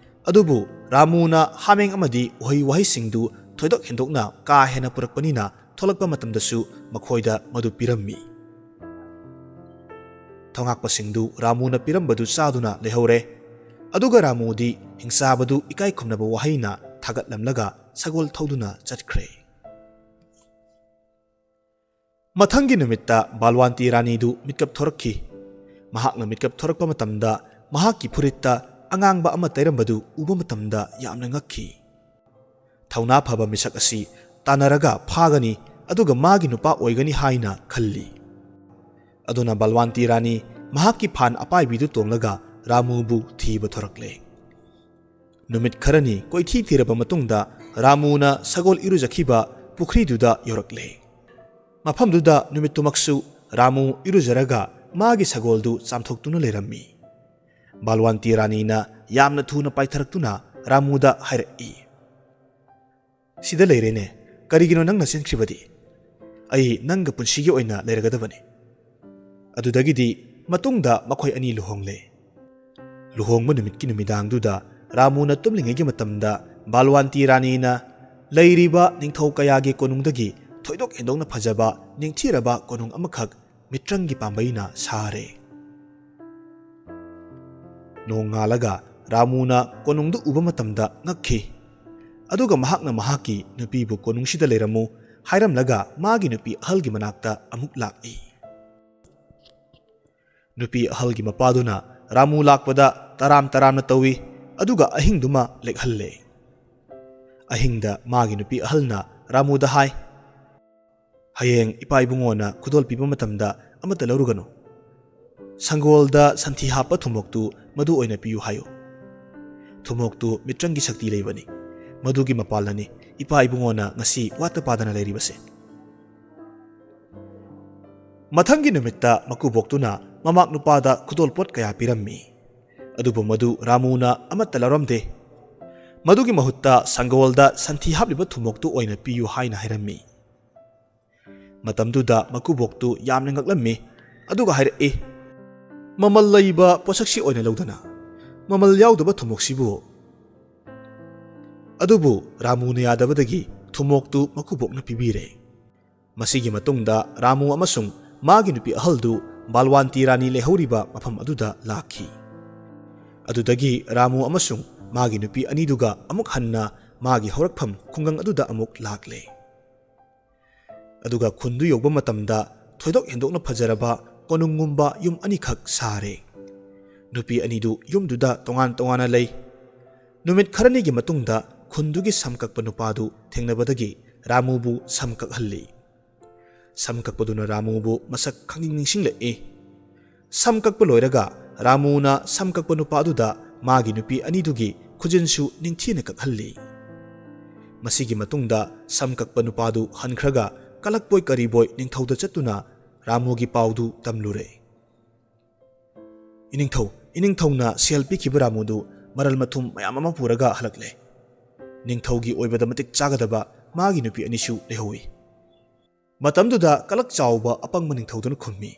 ꯑꯗꯨꯕꯨ ꯔꯥꯃꯨꯅ ꯍꯥꯃꯦꯡ ꯑꯃꯗꯤ ꯎꯍꯩ ꯋꯥꯍꯩꯁꯤꯡꯗꯨ ꯊꯣꯏꯗꯣꯛ ꯍꯦꯟꯗꯣꯛꯅ ꯀꯥ ꯍꯦꯟꯅ ꯄꯨꯔꯛꯄꯅꯤꯅ ꯊꯣꯛꯂꯛꯄ ꯃꯇꯝꯗꯁꯨ ꯃꯈꯣꯏꯗ ꯃꯗꯨ ꯄꯤꯔꯝꯃꯤ꯫ ꯊꯣꯉꯥꯛꯄꯁꯤꯡꯗꯨ ꯔꯥꯃꯨꯅ ꯄꯤꯔꯝꯕꯗꯨ ꯆꯥꯗꯨꯅ ꯂꯩꯍꯧꯔꯦ꯫ ꯑꯗꯨꯒ ꯔꯥꯃꯨꯗꯤ ꯍꯤꯡꯆꯥꯕꯗꯨ ꯏꯀꯥꯏ ꯈꯨꯝꯅꯕ ꯋꯥꯍꯩꯅ ꯊꯥꯒꯠꯂꯝꯂꯒ ꯁꯒꯣꯜ ꯊꯧꯗꯨꯅ ꯆꯠꯈ꯭ꯔꯦ꯫ ꯃꯊꯪꯒꯤ ꯅꯨꯃꯤꯠꯇ ꯕꯥꯜꯋꯥꯟꯇꯤ ꯔꯥꯅꯤꯗꯨ ꯃꯤꯠꯀꯞ ꯊꯣꯔꯛꯈꯤ꯫ ꯃꯍꯥꯛꯅ ꯃꯤꯠꯀꯞ ꯊꯣꯔꯛꯄ ꯃꯇꯝꯗ ꯃꯍꯥꯛꯀꯤ ꯐꯨꯔꯤꯠꯇ ꯑꯉꯥꯡꯕ ꯑꯃ ꯇꯩꯔꯝꯕꯗꯨ ꯎꯕ ꯃꯇꯝꯗ ꯌꯥꯝꯅ ꯉꯛꯈꯤ꯫ ꯊꯧꯅꯥ ꯐꯕ ꯃꯤꯁꯛ ꯑꯁꯤ ꯇꯥꯟꯅꯔꯒ ꯐꯥꯒꯅꯤ, ꯑꯗꯨꯒ ꯃꯥꯒꯤ ꯅꯨꯄꯥ ꯑꯣꯏꯒꯅꯤ ꯍꯥꯏꯅ ꯈꯜꯂꯤ꯫ ꯑꯗꯨꯅ ꯕꯥꯜꯋꯥꯟꯇꯤ ꯔꯥꯅꯤ ꯃꯍꯥꯛꯀꯤ ꯐꯥꯟ ꯑꯄꯥꯏꯕꯤꯗꯨ ꯇꯣꯡꯂꯒ ꯔꯥꯃꯨꯕꯨ ꯊꯤꯕ ꯊꯣꯔꯛꯂꯦ꯫ ꯅꯨꯃꯤꯠ ꯈꯔꯅꯤ ꯀꯣꯏꯊꯤ ꯊꯤꯔꯕ ꯃꯇꯨꯡꯗ ꯔꯥꯃꯨꯅ ꯁꯒꯣꯜ ꯏꯔꯨꯖꯈꯤꯕ ꯄꯨꯈ꯭ꯔꯤꯗꯨꯗ ꯌꯧꯔꯛꯂꯦ꯫ ꯃꯐꯝꯗꯨꯗ ꯅꯨꯃꯤꯠꯇꯨꯃꯛꯁꯨ ꯔꯥꯃꯨ ꯏꯔꯨꯖꯔꯒ ꯃꯥꯒꯤ ꯁꯒꯣꯜꯗꯨ ꯆꯥꯝꯊꯣꯛꯇꯨꯅ ꯂꯩꯔꯝꯃꯤ꯫ ꯕꯥꯜꯋꯥꯟꯇꯤ ꯔꯥꯅꯤꯅ ꯌꯥꯝꯅ ꯊꯨꯅ ꯄꯥꯏꯊꯔꯛꯇꯨꯅ ꯔꯥꯃꯨꯗ ꯍꯥꯏꯔꯛꯏ, "ꯁꯤꯗ ꯂꯩꯔꯦꯅꯦ, ꯀꯔꯤꯒꯤꯅꯣ ꯅꯪꯅ ꯆꯦꯟꯈ꯭ꯔꯤꯕꯗꯤ? ꯑꯩ ꯅꯪꯒ ꯄꯨꯟꯁꯤꯒꯤ ꯑꯣꯏꯅ ꯂꯩꯔꯒꯗꯕꯅꯤ"꯫ ꯑꯗꯨꯗꯒꯤꯗꯤ ꯃꯇꯨꯡꯗ ꯃꯈꯣꯏ ꯑꯅꯤ ꯂꯨꯍꯣꯡꯂꯦ꯫ ꯂꯨꯍꯣꯡꯕ ꯅꯨꯃꯤꯠꯀꯤ ꯅꯨꯃꯤꯗꯥꯡꯗꯨꯗ ꯔꯥꯃꯨꯅ ꯇꯨꯝꯂꯤꯉꯩꯒꯤ ꯃꯇꯝꯗ ꯕꯥꯜꯋꯥꯟꯇꯤ ꯔꯥꯅꯤꯅ ꯂꯩꯔꯤꯕ ꯅꯤꯡꯊꯧ ꯀꯌꯥꯒꯤ ꯀꯣꯅꯨꯡꯗꯒꯤ ꯊꯣꯏꯗꯣꯛ ꯍꯦꯟꯗꯣꯛꯅ ꯐꯖꯕ ꯅꯤꯡꯊꯤꯔꯕ ꯀꯣꯅꯨꯡ ꯑꯃꯈꯛ ꯃꯤꯇ꯭ꯔꯪꯒꯤ ꯄꯥꯝꯕꯩꯅ ꯁꯥꯔꯦ꯫ ꯅꯣꯡꯉꯥꯜꯂꯒ ꯔꯥꯃꯨꯅ ꯀꯣꯅꯨꯡꯗꯨ ꯎꯕ ꯃꯇꯝꯗ ꯉꯛꯈꯤ꯫ ꯑꯗꯨꯒ ꯃꯍꯥꯛꯅ ꯃꯍꯥꯛꯀꯤ ꯅꯨꯄꯤꯕꯨ ꯀꯣꯅꯨꯡꯁꯤꯗ ꯂꯩꯔꯝꯃꯨ ꯍꯥꯏꯔꯝꯂꯒ ꯃꯥꯒꯤ ꯅꯨꯄꯤ ꯑꯍꯜꯒꯤ ꯃꯅꯥꯛꯇ ꯑꯃꯨꯛ ꯂꯥꯛꯏ꯫ ꯅꯨꯄꯤ ꯑꯍꯜꯒꯤ ꯃꯄꯥꯗꯨꯅ ꯔꯥꯃꯨ ꯂꯥꯛꯄꯗ ꯇꯔꯥꯝ ꯇꯔꯥꯝꯅ ꯇꯧꯏ, ꯑꯗꯨꯒ ꯑꯍꯤꯡꯗꯨꯃ ꯂꯦꯛꯍꯜꯂꯦ꯫ ꯑꯍꯤꯡꯗ ꯃꯥꯒꯤ ꯅꯨꯄꯤ ꯑꯍꯜꯅ ꯔꯥꯃꯨꯗ ꯍꯥꯏ, "ꯍꯌꯦꯡ ꯏꯄꯥ ꯏꯕꯨꯡꯉꯣꯅ ꯈꯨꯗꯣꯜ ꯄꯤꯕ ꯃꯇꯝꯗ ꯑꯃꯠꯇ ꯂꯧꯔꯨꯒꯅꯨ꯫ ꯁꯪꯒꯣꯜꯗ ꯁꯟꯊꯤ ꯍꯥꯞꯄ ꯊꯨꯝꯃꯣꯛꯇꯨ ꯃꯗꯨ ꯑꯣꯏꯅ ꯄꯤꯌꯨ ꯍꯥꯏꯌꯨ꯫ ꯊꯨꯝꯃꯣꯛꯇꯨ ꯃꯤꯇ꯭ꯔꯪꯒꯤ ꯁꯛꯇꯤ ꯂꯩꯕꯅꯤ꯫ ꯃꯗꯨꯒꯤ ꯃꯄꯥꯜꯅꯅꯤ ꯏꯄꯥ ꯏꯕꯨꯡꯉꯣꯅ ꯉꯁꯤ ꯋꯥꯠꯇ ꯄꯥꯗꯅ ꯂꯩꯔꯤꯕꯁꯦ"꯫ ꯃꯊꯪꯒꯤ ꯅꯨꯃꯤꯠꯇ ꯃꯀꯨꯕꯣꯛꯇꯨꯅ ꯃꯃꯥꯛ ꯅꯨꯄꯥꯗ ꯈꯨꯗꯣꯜꯄꯣꯠ ꯀꯌꯥ ꯄꯤꯔꯝꯃꯤ꯫ ꯑꯗꯨꯕꯨ ꯃꯗꯨ ꯔꯥꯃꯨꯅ ꯑꯃꯠꯇ ꯂꯧꯔꯝꯗꯦ꯫ ꯃꯗꯨꯒꯤ ꯃꯍꯨꯠꯇ ꯁꯪꯒꯣꯜꯗ ꯁꯟꯊꯤ ꯍꯥꯞꯂꯤꯕ ꯊꯨꯝꯃꯣꯛꯇꯨ ꯑꯣꯏꯅ ꯄꯤꯌꯨ ꯍꯥꯏꯅ ꯍꯥꯏꯔꯝꯃꯤ꯫ ꯃꯇꯝꯗꯨꯗ ꯃꯀꯨꯕꯣꯛꯇꯨ ꯌꯥꯝꯅ ꯉꯛꯂꯝꯃꯤ꯫ ꯑꯗꯨꯒ ꯍꯥꯏꯔꯛꯏ, "ꯃꯃꯜ ꯂꯩꯕ ꯄꯣꯠꯁꯛꯁꯤ ꯑꯣꯏꯅ ꯂꯧꯗꯅ ꯃꯃꯜ ꯌꯥꯎꯗꯕ ꯊꯨꯝꯃꯣꯛꯁꯤꯕꯨ?" ꯑꯗꯨꯕꯨ ꯔꯥꯃꯨꯅ ꯌꯥꯗꯕꯗꯒꯤ ꯊꯨꯝꯃꯣꯛꯇꯨ ꯃꯀꯨꯕꯣꯛꯅ ꯄꯤꯕꯤꯔꯦ꯫ ꯃꯁꯤꯒꯤ ꯃꯇꯨꯡꯗ ꯔꯥꯃꯨ ꯑꯃꯁꯨꯡ ꯃꯥꯒꯤ ꯅꯨꯄꯤ ꯑꯍꯜꯗꯨ ꯕꯥꯜꯋꯥꯟꯇꯤ ꯔꯥꯅꯤ ꯂꯩꯍꯧꯔꯤꯕ ꯃꯐꯝ ꯑꯗꯨꯗ ꯂꯥꯛꯈꯤ꯫ ꯑꯗꯨꯗꯒꯤ ꯔꯥꯃꯨ ꯑꯃꯁꯨꯡ ꯃꯥꯒꯤ ꯅꯨꯄꯤ ꯑꯅꯤꯗꯨꯒ ꯑꯃꯨꯛ ꯍꯟꯅ ꯃꯥꯒꯤ ꯍꯧꯔꯛꯐꯝ ꯈꯨꯡꯒꯪ ꯑꯗꯨꯗ ꯑꯃꯨꯛ ꯂꯥꯛꯂꯦ꯫ ꯑꯗꯨꯒ ꯈꯨꯟꯗꯨ ꯌꯧꯕ ꯃꯇꯝꯗ ꯊꯣꯏꯗꯣꯛ ꯍꯦꯟꯗꯣꯛꯅ ꯐꯖꯔꯕ ꯀꯣꯅꯨꯡꯒꯨꯝꯕ ꯌꯨꯝ ꯑꯅꯤꯈꯛ ꯁꯥꯔꯦ꯫ ꯅꯨꯄꯤ ꯑꯅꯤꯗꯨ ꯌꯨꯝꯗꯨꯗ ꯇꯣꯉꯥꯟ ꯇꯣꯉꯥꯟꯅ ꯂꯩ꯫ ꯅꯨꯃꯤꯠ ꯈꯔꯅꯤꯒꯤ ꯃꯇꯨꯡꯗ ꯈꯨꯟꯗꯨꯒꯤ ꯁꯝ ꯀꯛꯄ ꯅꯨꯄꯥꯗꯨ ꯊꯦꯡꯅꯕꯗꯒꯤ ꯔꯥꯃꯨꯕꯨ ꯁꯝ ꯀꯛꯍꯜꯂꯤ꯫ ꯁꯝ ꯀꯛꯄꯗꯨꯅ ꯔꯥꯃꯨꯕꯨ ꯃꯁꯛ ꯈꯪꯅꯤꯡ ꯅꯤꯡꯁꯤꯡꯂꯛꯏ꯫ ꯁꯝ ꯀꯛꯄ ꯂꯣꯏꯔꯒ ꯔꯥꯃꯨꯅ ꯁꯝ ꯀꯛꯄ ꯅꯨꯄꯥꯗꯨꯗ ꯃꯥꯒꯤ ꯅꯨꯄꯤ ꯑꯅꯤꯗꯨꯒꯤ ꯈꯨꯖꯤꯟꯁꯨ ꯅꯤꯡꯊꯤꯅ ꯀꯛꯍꯜꯂꯤ꯫ ꯃꯁꯤꯒꯤ ꯃꯇꯨꯡꯗ ꯁꯝ ꯀꯛꯄ ꯅꯨꯄꯥꯗꯨ ꯍꯟꯈ꯭ꯔꯒ ꯀꯂꯛꯄꯣꯏ ꯀꯔꯤꯕꯣꯏ ꯅꯤꯡꯊꯧꯗ ꯆꯠꯇꯨꯅ ꯔꯥꯃꯨꯒꯤ ꯄꯥꯎꯗꯨ ꯇꯝꯂꯨꯔꯦ꯫ "ꯏꯅꯤꯡꯊꯧ, ꯏꯅꯤꯡꯊꯧꯅ ꯁꯦꯜ ꯄꯤꯈꯤꯕ ꯔꯥꯃꯨꯗꯨ ꯃꯔꯜ ꯃꯊꯨꯝ ꯃꯌꯥꯝ ꯑꯃ ꯄꯨꯔꯒ ꯍꯜꯂꯛꯂꯦ꯫ ꯅꯤꯡꯊꯧꯒꯤ ꯑꯣꯏꯕꯗ ꯃꯇꯤꯛ ꯆꯥꯒꯗꯕ ꯃꯥꯒꯤ ꯅꯨꯄꯤ ꯑꯅꯤꯁꯨ ꯂꯩꯍꯧꯏ"꯫ ꯃꯇꯝꯗꯨꯗ ꯀꯂꯛ ꯆꯥꯎꯕ ꯑꯄꯪꯕ ꯅꯤꯡꯊꯧꯗꯨꯅ ꯈꯨꯝꯃꯤ,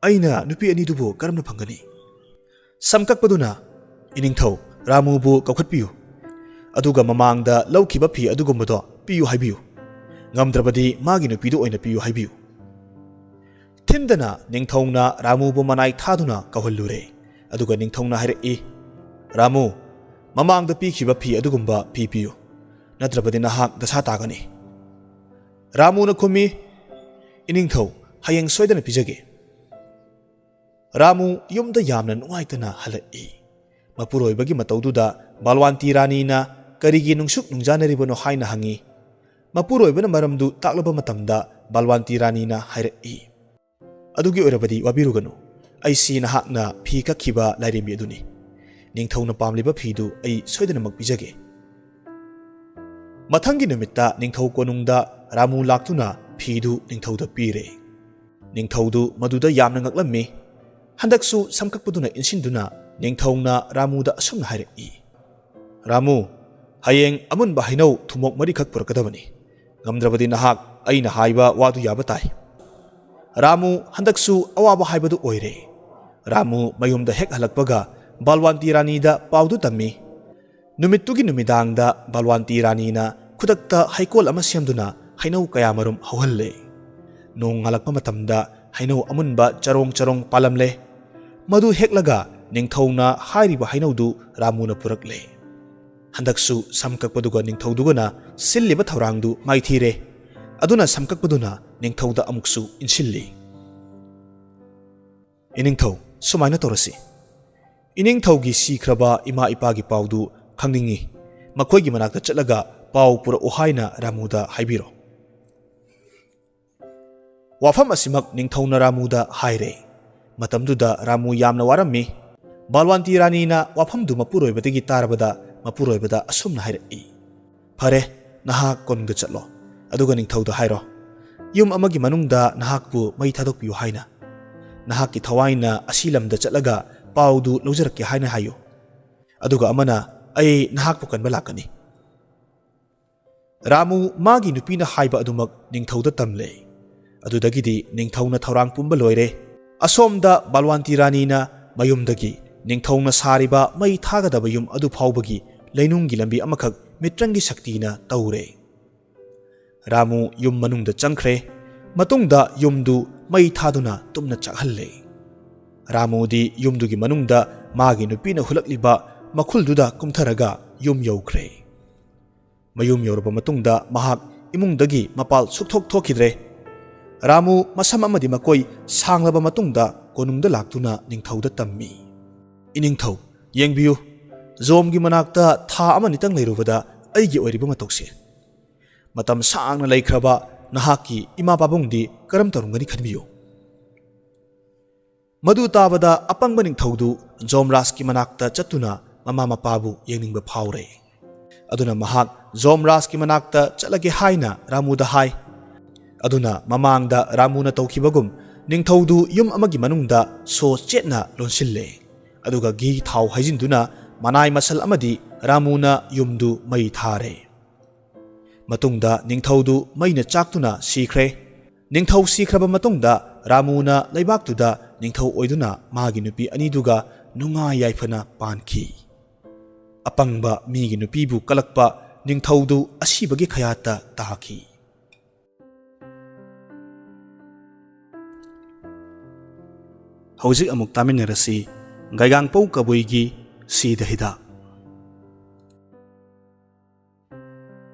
"ꯑꯩꯅ ꯅꯨꯄꯤ ꯑꯅꯤꯗꯨꯕꯨ ꯀꯔꯝꯅ ꯐꯪꯒꯅꯤ?" ꯁꯝ ꯀꯛꯄꯗꯨꯅ, "ꯏꯅꯤꯡꯊꯧ, ꯔꯥꯃꯨꯕꯨ ꯀꯧꯈꯠꯄꯤꯌꯨ꯫ ꯑꯗꯨꯒ ꯃꯃꯥꯡꯗ ꯂꯧꯈꯤꯕ ꯐꯤ ꯑꯗꯨꯒꯨꯝꯕꯗꯣ ꯄꯤꯌꯨ ꯍꯥꯏꯕꯤꯌꯨ꯫ ꯉꯝꯗ꯭ꯔꯕꯗꯤ ꯃꯥꯒꯤ ꯅꯨꯄꯤꯗꯨ ꯑꯣꯏꯅ ꯄꯤꯌꯨ ꯍꯥꯏꯕꯤꯌꯨ"꯫ ꯊꯤꯟꯗꯅ ꯅꯤꯡꯊꯧꯅ ꯔꯥꯃꯨꯕꯨ ꯃꯅꯥꯏ ꯊꯥꯗꯨꯅ ꯀꯧꯍꯜꯂꯨꯔꯦ꯫ ꯑꯗꯨꯒ ꯅꯤꯡꯊꯧꯅ ꯍꯥꯏꯔꯛꯏ, "ꯔꯥꯃꯨ, ꯃꯃꯥꯡꯗ ꯄꯤꯈꯤꯕ ꯐꯤ ꯑꯗꯨꯒꯨꯝꯕ ꯐꯤ ꯄꯤꯌꯨ, ꯅꯠꯇ꯭ꯔꯕꯗꯤ ꯅꯍꯥꯛ ꯗꯁꯥ ꯇꯥꯒꯅꯤ"꯫ ꯔꯥꯃꯨꯅ ꯈꯨꯝꯃꯤ, "ꯏꯅꯤꯡꯊꯧ, ꯍꯌꯦꯡ ꯁꯣꯏꯗꯅ ꯄꯤꯖꯒꯦ"꯫ ꯔꯥꯃꯨ ꯌꯨꯝꯗ ꯌꯥꯝꯅ ꯅꯨꯡꯉꯥꯏꯇꯅ ꯍꯜꯂꯛꯏ꯫ ꯃꯄꯨꯔꯣꯏꯕꯒꯤ ꯃꯇꯧꯗꯨꯗ ꯕꯥꯜꯋꯥꯟꯇꯤ ꯔꯥꯅꯤꯅ ꯀꯔꯤꯒꯤ ꯅꯨꯡꯁꯨꯛ ꯅꯨꯡꯖꯥꯅꯔꯤꯕꯅꯣ ꯍꯥꯏꯅ ꯍꯪꯉꯤ꯫ ꯃꯄꯨꯔꯣꯏꯕꯅ ꯃꯔꯝꯗꯨ ꯇꯥꯛꯂꯕ ꯃꯇꯝꯗ ꯕꯥꯜꯋꯥꯟꯇꯤ ꯔꯥꯅꯤꯅ ꯍꯥꯏꯔꯛꯏ꯫ "ꯑꯗꯨꯒꯤ ꯑꯣꯏꯔꯕꯗꯤ ꯋꯥꯕꯤꯔꯨꯒꯅꯨ, ꯑꯩꯁꯤ ꯅꯍꯥꯛꯅ ꯐꯤ ꯀꯛꯈꯤꯕ ꯂꯥꯏꯔꯦꯝꯕꯤ ꯑꯗꯨꯅꯤ꯫ ꯅꯤꯡꯊꯧꯅ ꯄꯥꯝꯂꯤꯕ ꯐꯤꯗꯨ ꯑꯩ ꯁꯣꯏꯗꯅꯃꯛ ꯄꯤꯖꯒꯦ꯫" ꯃꯊꯪꯒꯤ ꯅꯨꯃꯤꯠꯇ ꯅꯤꯡꯊꯧ ꯀꯣꯅꯨꯡꯗ ꯔꯥꯃꯨ ꯂꯥꯛꯇꯨꯅ ꯐꯤꯗꯨ ꯅꯤꯡꯊꯧꯗ ꯄꯤꯔꯦ꯫ ꯅꯤꯡꯊꯧꯗꯨ ꯃꯗꯨꯗ ꯌꯥꯝꯅ ꯉꯛꯂꯝꯃꯤ꯫ ꯍꯟꯗꯛꯁꯨ ꯁꯝꯀꯛꯄꯗꯨꯅ ꯏꯟꯁꯤꯟꯗꯨꯅ ꯅꯤꯡꯊꯧꯅ ꯔꯥꯃꯨꯗ ꯑꯁꯨꯝꯅ ꯍꯥꯏꯔꯛꯏ, "ꯔꯥꯃꯨ, ꯍꯌꯦꯡ ꯑꯃꯨꯟꯕ ꯍꯩꯅꯧ ꯊꯨꯝꯃꯣꯛ ꯃꯔꯤꯈꯛ ꯄꯨꯔꯛꯀꯗꯕꯅꯤ꯫ ꯉꯝꯗ꯭ꯔꯕꯗꯤ ꯅꯍꯥꯛ ꯑꯩꯅ ꯍꯥꯏꯕ ꯋꯥꯗꯨ ꯌꯥꯕ ꯇꯥꯏ꯫" ꯔꯥꯃꯨ ꯍꯟꯗꯛꯁꯨ ꯑꯋꯥꯕ ꯍꯥꯏꯕꯗꯨ ꯑꯣꯏꯔꯦ꯫ ꯔꯥꯃꯨ ꯃꯌꯨꯝꯗ ꯍꯦꯛ ꯍꯜꯂꯛꯄꯒ ꯕꯥꯜꯋꯥꯟꯇꯤ ꯔꯥꯅꯤꯗ ꯄꯥꯎꯗꯨ ꯇꯝꯃꯤ꯫ ꯅꯨꯃꯤꯠꯇꯨꯒꯤ ꯅꯨꯃꯤꯗꯥꯡꯗ ꯕꯥꯜꯋꯥꯟꯇꯤ ꯔꯥꯅꯤꯅ ꯈꯨꯗꯛꯇ ꯍꯩꯀꯣꯜ ꯑꯃ ꯁꯦꯝꯗꯨꯅ ꯍꯩꯅꯧ ꯀꯌꯥꯃꯔꯨꯝ ꯍꯧꯍꯜꯂꯦ꯫ ꯅꯣꯡ ꯉꯥꯜꯂꯛꯄ ꯃꯇꯝꯗ ꯍꯩꯅꯧ ꯑꯃꯨꯟꯕ ꯆꯔꯣꯡ ꯆꯔꯣꯡ ꯄꯥꯜꯂꯝꯂꯦ꯫ ꯃꯗꯨ ꯍꯦꯛꯂꯒ ꯅꯤꯡꯊꯧꯅ ꯍꯥꯏꯔꯤꯕ ꯍꯩꯅꯧꯗꯨ ꯔꯥꯃꯨꯅ ꯄꯨꯔꯛꯂꯦ꯫ ꯍꯟꯗꯛꯁꯨ ꯁꯝ ꯀꯛꯄꯗꯨꯒ ꯅꯤꯡꯊꯧꯗꯨꯒꯅ ꯁꯤꯜꯂꯤꯕ ꯊꯧꯔꯥꯡꯗꯨ ꯃꯥꯏꯊꯤꯔꯦ꯫ ꯑꯗꯨꯅ ꯁꯝ ꯀꯛꯄꯗꯨꯅ ꯅꯤꯡꯊꯧꯗ ꯑꯃꯨꯛꯁꯨ ꯏꯟꯁꯤꯜꯂꯤ꯫ "ꯏꯅꯤꯡꯊꯧ, ꯁꯨꯃꯥꯏꯅ ꯇꯧꯔꯁꯤ꯫ ꯏꯅꯤꯡꯊꯧꯒꯤ ꯁꯤꯈ꯭ꯔꯕ ꯏꯃꯥ ꯏꯄꯥꯒꯤ ꯄꯥꯎꯗꯨ ꯈꯪꯅꯤꯡꯏ꯫ ꯃꯈꯣꯏꯒꯤ ꯃꯅꯥꯛꯇ ꯆꯠꯂꯒ ꯄꯥꯎ ꯄꯨꯔꯛꯎ ꯍꯥꯏꯅ ꯔꯥꯃꯨꯗ ꯍꯥꯏꯕꯤꯔꯣ꯫" ꯋꯥꯐꯝ ꯑꯁꯤꯃꯛ ꯅꯤꯡꯊꯧꯅ ꯔꯥꯃꯨꯗ ꯍꯥꯏꯔꯦ꯫ ꯃꯇꯝꯗꯨꯗ ꯔꯥꯃꯨ ꯌꯥꯝꯅ ꯋꯥꯔꯝꯃꯤ꯫ ꯕꯥꯜꯋꯥꯟꯇꯤ ꯔꯥꯅꯤꯅ ꯋꯥꯐꯝꯗꯨ ꯃꯄꯨꯔꯣꯏꯕꯗꯒꯤ ꯇꯥꯔꯕꯗ ꯃꯄꯨꯔꯣꯏꯕꯗ ꯑꯁꯨꯝꯅ ꯍꯥꯏꯔꯛꯏ, "ꯐꯔꯦ, ꯅꯍꯥꯛ ꯀꯣꯅꯨꯡꯗ ꯆꯠꯂꯣ꯫ ꯑꯗꯨꯒ ꯅꯤꯡꯊꯧꯗ ꯍꯥꯏꯔꯣ, ꯌꯨꯝ ꯑꯃꯒꯤ ꯃꯅꯨꯡꯗ ꯅꯍꯥꯛꯄꯨ ꯃꯩ ꯊꯥꯗꯣꯛꯄꯤꯌꯨ ꯍꯥꯏꯅ꯫ ꯅꯍꯥꯛꯀꯤ ꯊꯋꯥꯏꯅ ꯑꯁꯤ ꯂꯝꯗ ꯆꯠꯂꯒ ꯄꯥꯎꯗꯨ ꯂꯧꯖꯔꯛꯀꯦ ꯍꯥꯏꯅ ꯍꯥꯏꯌꯨ꯫ ꯑꯗꯨꯒ ꯑꯃꯅ ꯑꯩ ꯅꯍꯥꯛꯄꯨ ꯀꯟꯕ ꯂꯥꯛꯀꯅꯤ꯫" ꯔꯥꯃꯨ ꯃꯥꯒꯤ ꯅꯨꯄꯤꯅ ꯍꯥꯏꯕ ꯑꯗꯨꯃꯛ ꯅꯤꯡꯊꯧꯗ ꯇꯝꯂꯦ꯫ ꯑꯗꯨꯗꯒꯤꯗꯤ ꯅꯤꯡꯊꯧꯅ ꯊꯧꯔꯥꯡ ꯄꯨꯝꯕ ꯂꯣꯏꯔꯦ꯫ ꯑꯁꯣꯝꯗ ꯕꯥꯜꯋꯥꯟꯇꯤ ꯔꯥꯅꯤꯅ ꯃꯌꯨꯝꯗꯒꯤ ꯅꯤꯡꯊꯧꯅ ꯁꯥꯔꯤꯕ ꯃꯩ ꯊꯥꯒꯗꯕ ꯌꯨꯝ ꯑꯗꯨ ꯐꯥꯎꯕꯒꯤ ꯂꯩꯅꯨꯡꯒꯤ ꯂꯝꯕꯤ ꯑꯃꯈꯛ ꯃꯤꯇ꯭ꯔꯪꯒꯤ ꯁꯛꯇꯤꯅ ꯇꯧꯔꯦ꯫ ꯔꯥꯃꯨ ꯌꯨꯝ ꯃꯅꯨꯡꯗ ꯆꯪꯈ꯭ꯔꯦ꯫ ꯃꯇꯨꯡꯗ ꯌꯨꯝꯗꯨ ꯃꯩ ꯊꯥꯗꯨꯅ ꯇꯨꯝꯅ ꯆꯥꯛꯍꯜꯂꯦ꯫ ꯔꯥꯃꯨꯗꯤ ꯌꯨꯝꯗꯨꯒꯤ ꯃꯅꯨꯡꯗ ꯃꯥꯒꯤ ꯅꯨꯄꯤꯅ ꯍꯨꯜꯂꯛꯂꯤꯕ ꯃꯈꯨꯜꯗꯨꯗ ꯀꯨꯝꯊꯔꯒ ꯌꯨꯝ ꯌꯧꯈ꯭ꯔꯦ꯫ ꯃꯌꯨꯝ ꯌꯧꯔꯕ ꯃꯇꯨꯡꯗ ꯃꯍꯥꯛ ꯏꯃꯨꯡꯗꯒꯤ ꯃꯄꯥꯜ ꯁꯨꯛꯊꯣꯛ ꯊꯣꯛꯈꯤꯗ꯭ꯔꯦ꯫ ꯔꯥꯃꯨ ꯃꯁꯝ ꯑꯃꯗꯤ ꯃꯀꯣꯏ ꯁꯥꯡꯂꯕ ꯃꯇꯨꯡꯗ ꯀꯣꯅꯨꯡꯗ ꯂꯥꯛꯇꯨꯅ ꯅꯤꯡꯊꯧꯗ ꯇꯝꯃꯤ꯫ "ꯏꯅꯤꯡꯊꯧ, ꯌꯦꯡꯕꯤꯌꯨ, ꯖꯣꯝꯒꯤ ꯃꯅꯥꯛꯇ ꯊꯥ ꯑꯃꯅꯤꯇꯪ ꯂꯩꯔꯨꯕꯗ ꯑꯩꯒꯤ ꯑꯣꯏꯔꯤꯕ ꯃꯇꯧꯁꯦ꯫ ꯃꯇꯝ ꯁꯥꯡꯅ ꯂꯩꯈ꯭ꯔꯕ ꯅꯍꯥꯛꯀꯤ ꯏꯃꯥ ꯄꯥꯕꯨꯡꯗꯤ ꯀꯔꯝ ꯇꯧꯔꯝꯒꯅꯤ ꯈꯟꯕꯤꯌꯨ꯫ ꯃꯗꯨ ꯇꯥꯕꯗ ꯑꯄꯪꯕ ꯅꯤꯡꯊꯧꯗꯨ ꯖꯣꯝꯔꯥꯖꯀꯤ ꯃꯅꯥꯛꯇ ꯆꯠꯇꯨꯅ ꯃꯃꯥ ꯃꯄꯥꯕꯨ ꯌꯦꯡꯅꯤꯡꯕ ꯐꯥꯎꯔꯦ꯫ ꯑꯗꯨꯅ ꯃꯍꯥꯛ ꯖꯣꯝꯔꯥꯖꯀꯤ ꯃꯅꯥꯛꯇ ꯆꯠꯂꯒꯦ ꯍꯥꯏꯅ ꯔꯥꯃꯨꯗ ꯍꯥꯏ꯫ ꯑꯗꯨꯅ ꯃꯃꯥꯡꯗ ꯔꯥꯃꯨꯅ ꯇꯧꯈꯤꯕꯒꯨꯝ ꯅꯤꯡꯊꯧꯗꯨ ꯌꯨꯝ ꯑꯃꯒꯤ ꯃꯅꯨꯡꯗ ꯁꯣ ꯆꯦꯠꯅ ꯂꯣꯟꯁꯤꯜꯂꯦ꯫ ꯑꯗꯨꯒ ꯘꯤ ꯊꯥꯎ ꯍꯩꯖꯤꯟꯗꯨꯅ ꯃꯅꯥꯏ ꯃꯁꯜ ꯑꯃꯗꯤ ꯔꯥꯃꯨꯅ ꯌꯨꯝꯗꯨ ꯃꯩ ꯊꯥꯔꯦ꯫ ꯃꯇꯨꯡꯗ ꯅꯤꯡꯊꯧꯗꯨ ꯃꯩꯅ ꯆꯥꯛꯇꯨꯅ ꯁꯤꯈ꯭ꯔꯦ꯫ ꯅꯤꯡꯊꯧ ꯁꯤꯈ꯭ꯔꯕ ꯃꯇꯨꯡꯗ ꯔꯥꯃꯨꯅ ꯂꯩꯕꯥꯛꯇꯨꯗ ꯅꯤꯡꯊꯧ ꯑꯣꯏꯗꯨꯅ ꯃꯥꯒꯤ ꯅꯨꯄꯤ ꯑꯅꯤꯗꯨꯒ ꯅꯨꯡꯉꯥꯏ ꯌꯥꯏꯐꯅ ꯄꯥꯟꯈꯤ꯫ ꯑꯄꯪꯕ ꯃꯤꯒꯤ ꯅꯨꯄꯤꯕꯨ ꯀꯂꯛꯄ ꯅꯤꯡꯊꯧꯗꯨ ꯑꯁꯤꯕꯒꯤ ꯈꯌꯥꯠꯇ ꯇꯥꯈꯤ꯫ ꯍꯧꯖꯤꯛ ꯑꯃꯨꯛ ꯇꯥꯃꯤꯟꯅꯔꯁꯤ ꯒꯥꯏꯒꯥꯡꯄꯧ ꯀꯕꯨꯏꯒꯤ ꯁꯤꯗ ꯍꯤꯗꯥꯛ꯫